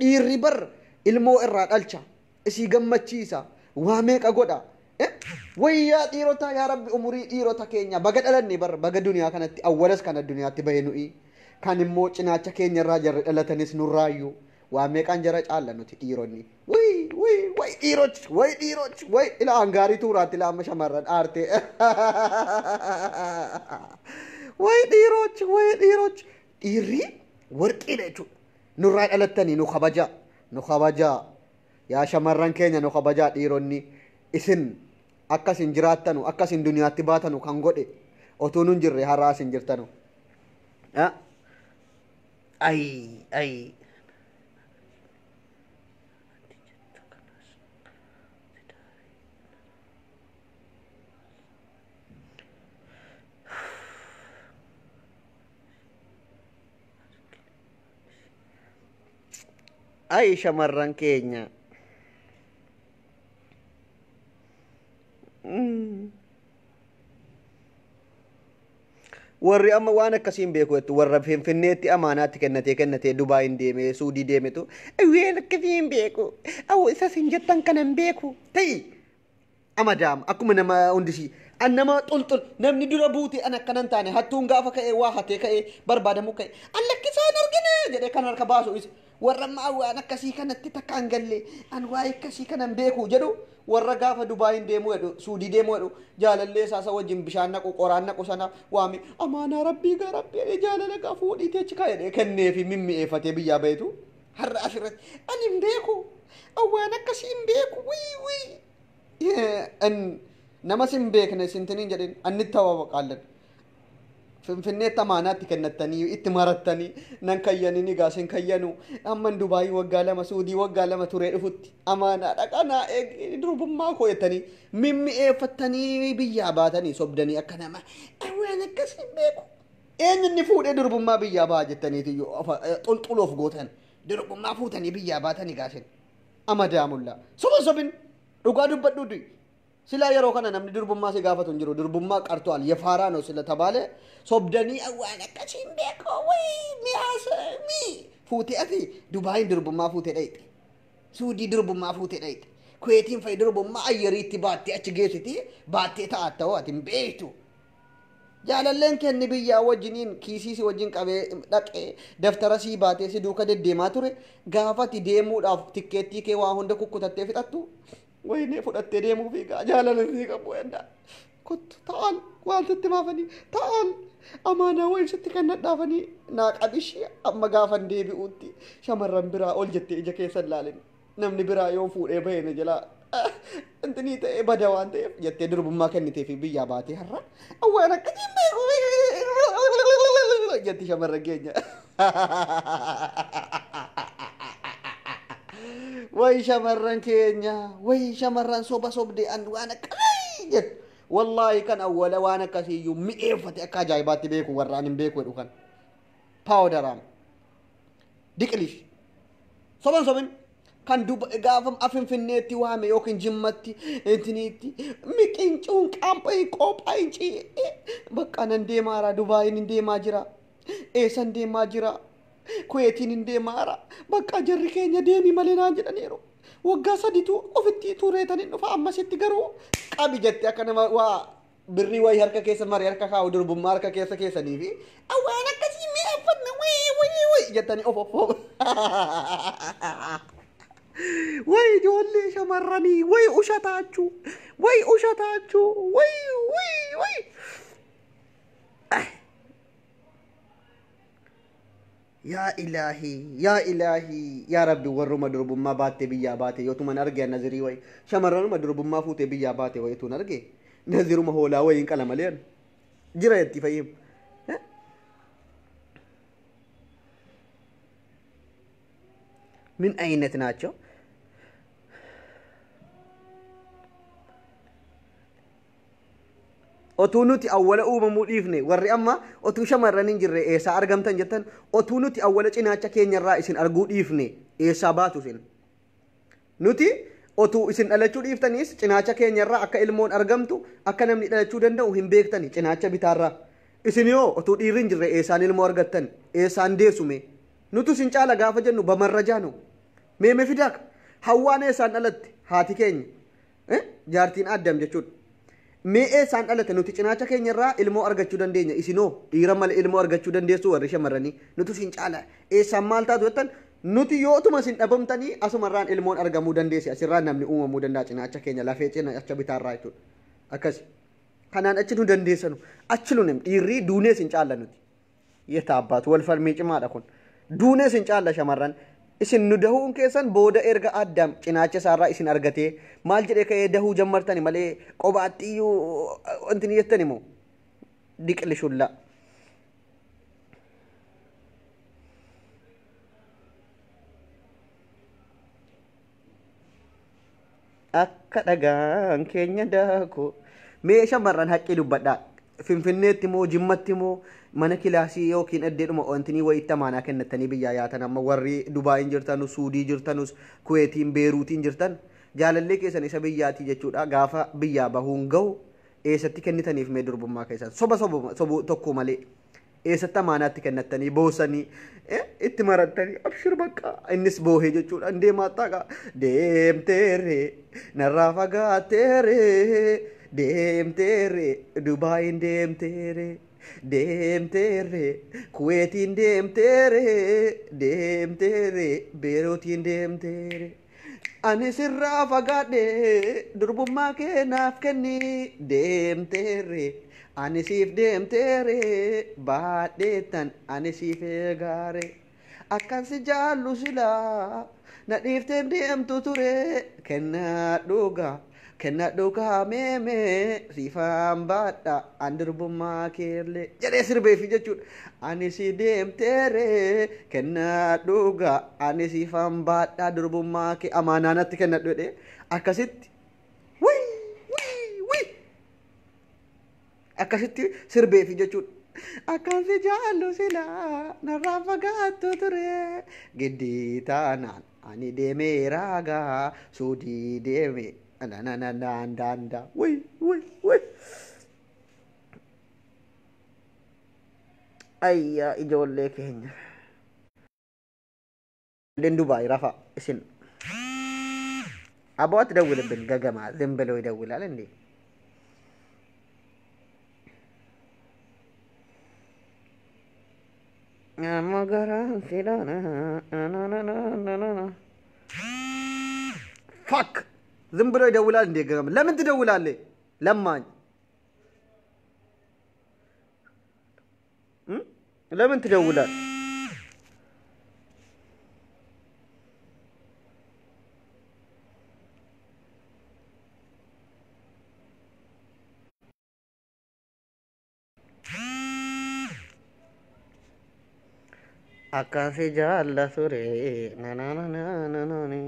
Dhiirri bar ilmoo irraa dhalcha, isii gammachiisa, waa meeqa godha. Wayyaa dhiirota, yaa Rabbi, umurii dhiirota keenya. Baga dhalanne bar, baga duniyaa kanatti awwalas kan addunyaatti bahe nuyi, kan immoo cinaacha keenya irraa jarri dhalatanis nurraayyuu waa meeqaan jara caalla nuti dhiironni. Way way way dhiiroch, way dhiiroch, way ila hangaarii tuuraatti ila amma shamarran aarte. Way dhiiroch, way dhiiroch, dhiirri warqiidha jechuudha. Nurraa dhalattanii nu kabajaa, nu kabajaa yaa shamarran keenya, nu kabajaa dhiironni. Isin akkasin jiraattanu, akkasin duniyaatti baatanu kan godhe, otuu nun jirre har'aa isin jirtanu. Ay ay. Ay shamarran keenya. Warri amma waan akkasiin beeku jettu, warra Finfinneetti amaanaatti kennatee kennatee Dubaayin deemee Suudii deemetu waan akkasii hin beeku. Awwa isa sin jettan kana hin beeku. Ta'i. Amadaam akkuma nama hundisii an nama xulxul namni dura buute an akkanan taane hattuun gaafa ka'ee waa hatee ka'ee barbaadamu ka'e an lakkisaan argine jedhee kan harka baasu isa warra ammaa waan akkasii kanatti takka an galle an waa'ee akkasii kanan beeku jedhu warra gaafa Dubaayin deemuu jedhu Suudii deemuu jedhu jaalallee isaa isa wajjin bishaan naqu qoraan naqu sana waame amaanaa rabbii gaa rabbii jedhee jaalala gaa fuudhiitee achi kaa'e jedhee kenneefi mimmi'eeffatee biyyaa bahetu har'a asirratti ani hin beeku waan akkasii hin beeku wii wii Namas hin beekne sintiniin jedhin anni tawawaqaallan. Finfinneetti amaanaatti kennattanii itti marattanii nan kayyanii egaa sin kayyanu amman Dubaayii waggaa 2 Suudii waggaa 2 turee dhufutti amaanaa dhaqanaa eegi durbummaa koo jettanii mimmi'eeffattanii biyyaa baatanii sobdanii akka nama waan akkas hin beeku. Eenyu inni fuudhee durbummaa biyyaa baha jettaniiti xulxuloof gootan durbummaa fuutanii biyyaa baatanii gaasin amadaamullaa soba sobin. Dhugaa dubbadhuu du'i. Silaa yeroo kana namni durbummaa si gaafatu hin jiru. Durbummaa qartuwaal yefaaraa no sila tabaale sobdanii waan akkasii hin beeku wayii mi'aasa mii fuutee ati Dubaayin durbummaa fuutee dhayxe. Suudii durbummaa fuutee dhayxe. Kuweetiin fa'i durbummaa ayyariitti baattee achi geessiti baattee ta'atta hoo ati hin beektu. Jaalalleen kee inni biyyaa wajjiniin kiisii si wajjin qabee dhaqee daftara sii baatee si duuka deddeemaa ture gaafa ati deemuudhaaf tikkeettii kee waa hunda kukkutattee fixattu waynee fudhattee deemuu fiigaa jaalala sii qabu edda kottu ta'al waan sitti maafanii ta'al amaanaa wayin sitti kennadhaafanii naa qabishii amma gaafan deebi'uutti shamarran biraa ol jettee ija keessan laalin namni biraa yoo fuudhee bahee na jalaa intinii ta'ee bada waan ta'eef jettee durbummaa kennitee fi biyyaa baatee har'a waan akkasii beeku jetti shamarran keenya. Wayi shamarran keenya wayi shamarran soba sobde an waan akkasii jettu. Wallaahi kan awwala waan akkasii iyyuu mi'eeffate akka ajaa'ibaatti beeku warra an hin beeku jedhu kan. Paawudaraam. Diqilish. Soban sobin kan duba gaafa afinfinneetti waame yookiin jimmatti intiniitti miqincuun qaamphayin qoophayin ci'ee bakka nan deemaara Dubaayin hin deemaa jira eessan deemaa jira Kuweetiin hin deemaara bakka jarri keenya deemii malee naan jedhaniiru waggaa saditu ofitti tureetan hin dhufa ammasitti garuu qabi jette akka nama waa birrii wayii harka keessa marii harka kaa'u durbummaa harka keessa keessanii fi waan akkasii mi'eeffanna wayii wayii wayii jettanii of of of. Way ijoollee shamarranii way ushataachuu way ushataachuu way way way. Yaa ilaahii yaa ilaahii yaa rabbi warruma durbummaa baattee biyyaa baate yootuman arge nazirii wayi shamarranuma durbummaa fuutee biyyaa baate wayituun arge naziruma hoolaa wayiin qala malee jira itti fayyim. ምን አይነት ናቸው? Otuu nuti awwala uumamuu dhiifne warri amma otuu shamarran hin jirre eessaa argamtan jettan otuu nuti awwala cinaacha keenyarraa isin arguu dhiifne eessaa baatu isin. Nuti otuu isin dhalachuu dhiiftaniis cinaacha keenyarraa akka ilmoon argamtu akka namni dhalachuu danda'u hin beektani cinaacha bitaarraa. Isin yoo otuu dhiirri hin jirre eessaan ilmoo argattan eessaan deessume nutu isin caala gaafa jennu bamarrajaa nu. Meeme fidaak hawwaan eessaan dhalatte haati keenya jaartiin Addam jechuudha. Mee eessaan dhalate nuti cinaacha keenya irraa ilmoo argachuu dandeenya isinoo dhiira malee ilmoo argachuu dandeessu warri shamarranii nutu isin caala eessaan maal taatu jettan nuti yoo utuma isin dhabamtanii asumarraan ilmoon argamuu dandeessi asirraan namni uumamuu danda'a cinaacha keenya lafee cinaacha bitaarraa jechuudha. Akkasi kanaan achi nu dandeessanu achi lunim dhiirrii duunee isin caalla nuti. Yeeta abbaatu wal falmii cimaadha kun duunee isin caalla shamarran isin nu dahuun keessan booda erga Addaam cinaacha isaarraa isin argatee maal jedhee ka'ee dahuu jammartani malee qobaatti iyyuu wanti ni jettani moo diqli shullaa. Akka dhagaan keenya daaku. Mee shamarran haqqii dubbadhaa. Finfinneetti moo Jimmatti moo mana kilaasii yookiin eddeedhuma wantinii wayitti amaanaa kennattanii biyyaa yaatan amma warri Dubaayin jirtanus Suudii jirtanus Kuweetiin Beeruutiin jirtan jaalallee keessan isa biyyaatii jechuudha gaafa biyyaa bahuun gahu eessatti kennitaniif mee durbummaa keessan soba sobu tokko malee Eessatti amaanaatti kennattanii boosanii itti marattanii abshir bakka innis boohee jechuudha. Deemaa taqa deemteerre narraa fagaatteerre deemteerre Dubaayin deemteerre deemteerre Kuweetiin deemteerre deemteerre Beeruutiin deemteerre. Ani sirraa fagaadhe durbummaa kee naaf kenni deemteerre. Ani siif deemteere baadheettan ani siif eegaare akkan si jaallu silaa na dhiifteen deemtu ture kennaa dhugaa meemee siifaan baadha an durbummaa keellee jedhee sirbeefi jechuudha. Ani si deemteere kennaa dhugaa ani siifaan baadha durbummaa kee amaanaa natti kennadhu jedhee akkasitti akkasitti sirbeefi jechuudha. Akkan si jaallu silaa narraa fagaattu ture. Giddii taanaan ani deemee raagaa suudii deeme nanananaandaanda. Wuy wuy wuy. Ayyaa ijoollee keenya. Ijoolleen Dubaay rafa isin. Aboo ati dawwilibin gagamaa ዝም ብሎ ይደውላል እንዴ? ፋክ ዝም ብሎ ይደውላል እንዴ? ገገማ ለምን ትደውላለህ? ለማኝ ለምን ትደውላል? Akkasi jaalla ture nananananani.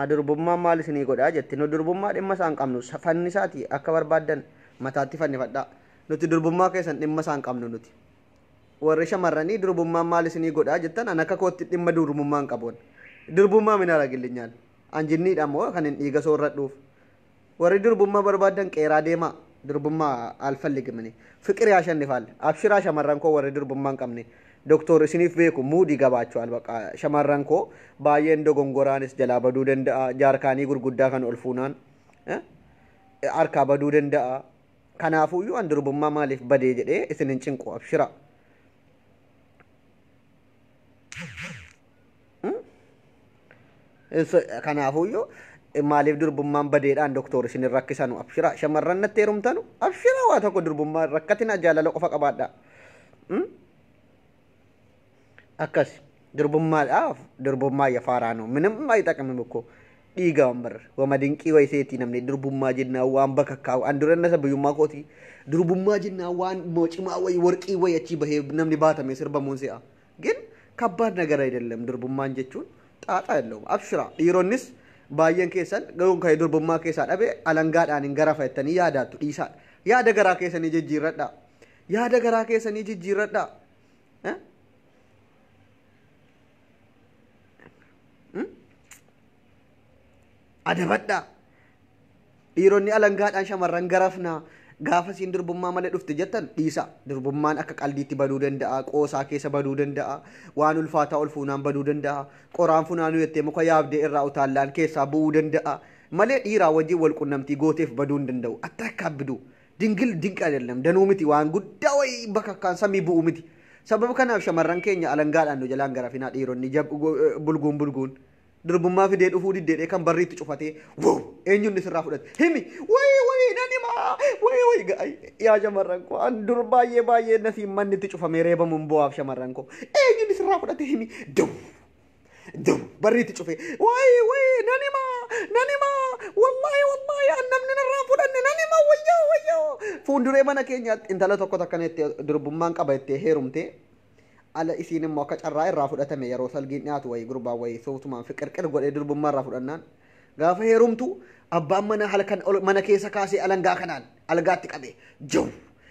Durbummaan maal isinii godhaa jetti. Nu durbummaa dhimma isaan qabnu fannisaati akka barbaaddan mataatti fannifadhaa. Nuti durbummaa keessan dhimma isaan qabnu nuti. Warri shamarranii durbummaan maal isinii godhaa jettan an akka kootti dhimma durbummaa hin qabuun. Durbummaa min aragillinyaan. Anjinniidha moo kan hin dhiiga soorradhuuf. Warri durbummaa barbaaddan qeeraa deemaa. Durbummaa alfalligimini. Fiqir yaashannifaal. Abshiraa shamarran koo warri durbummaa hin qabne. Doktor isiniif beeku muudii gabaachuu baqa shamarran koo baay'een dogongoraanis jalaa baduu danda'a. Jaarkaanii gurguddaa kan ol fuunaan harkaa baduu danda'a. Kanaafuyyuu an durbummaa maaliif badee jedhee isin hin cinqu abshiraa. Kanaafuyyuu maaliif durbummaan badeedhaan doktor isin hin rakkisanu abshiraa. Shamarran natti heerumtanu abshiraa waa tokko durbummaa rakkatina jaalala qofa qabaadha. Akkas durbummaadhaaf durbummaa yafaaraa ነው ምንም አይጠቅምም እኮ dhiiga bar wama dinqii wayiseeti namni durbummaa jennaan waan bakakkaa'u an dura nasa biyyummaa kooti durbummaa jennaan waan cimaa wayi warqii wayi achii bahee namni baatame sirbamuun se'a ግን ከባድ ነገር አይደለም durbummaan jechuun xaaxaa የለውም abshira dhiironnis baay'een keessan garuu kan durbummaa keessaa dhabe alangaadhaan hin garafa jettanii yaadaattu dhiisaa yaada garaa keessanii jijjiirradhaa yaada garaa keessanii jijjiirradhaa. Adabadhaa. Dhiironni alangaadhaan shamarran garafnaa gaafa siin durbummaa malee dhufte jettan dhiisa. Durbummaan akka qaldiitti baduu danda'a, qoosaa keessa baduu danda'a, waan ulfaataa ol fuunaan baduu danda'a, qoraan funaanuu jettee muka yaabdee irraa utaallaan keessaa bu'uu danda'a. Malee dhiiraa wajjin wal qunnamtii gooteef baduu hin danda'u. Atta akka abbidu. Dingil dinqa አይደለም danuu miti waan guddaa wayii bakka akkaan samii bu'u miti. Sababa kanaaf shamarran keenya alangaadhaan nu jalaan garafinaa dhiironni bulguun bulguun. Durbummaa fidee dhufuu diddeedhee kan barriitti cufatee wow eenyuun sirraa fudhate himi wayi wayi nan himaa wayi wayi yaa shamarran koo an dur baay'ee baay'ee nasiin manni itti cufamee reebamuun bu'aaf shamarran koo eenyuun sirraa fudhate himi daw daw barriitti cufe wayi wayi nan himaa nan himaa wallahi wallahi an namni narraa fudhanne nan himaa wayyoo wayyoo fuulduree mana keenyaatti intala tokko takkana itti durbummaan qaba itti heerumtee ala isiin immoo akka carraa irraa fudhatame yeroo salgiin dhiyaatu wayii gurbaan wayii sootumaan fiqirqir godhee durbummaa irraa fudhannaan gaafa heerumtu abbaan mana halkan mana keessa kaasee alangaa kanaan algaatti qabee jaw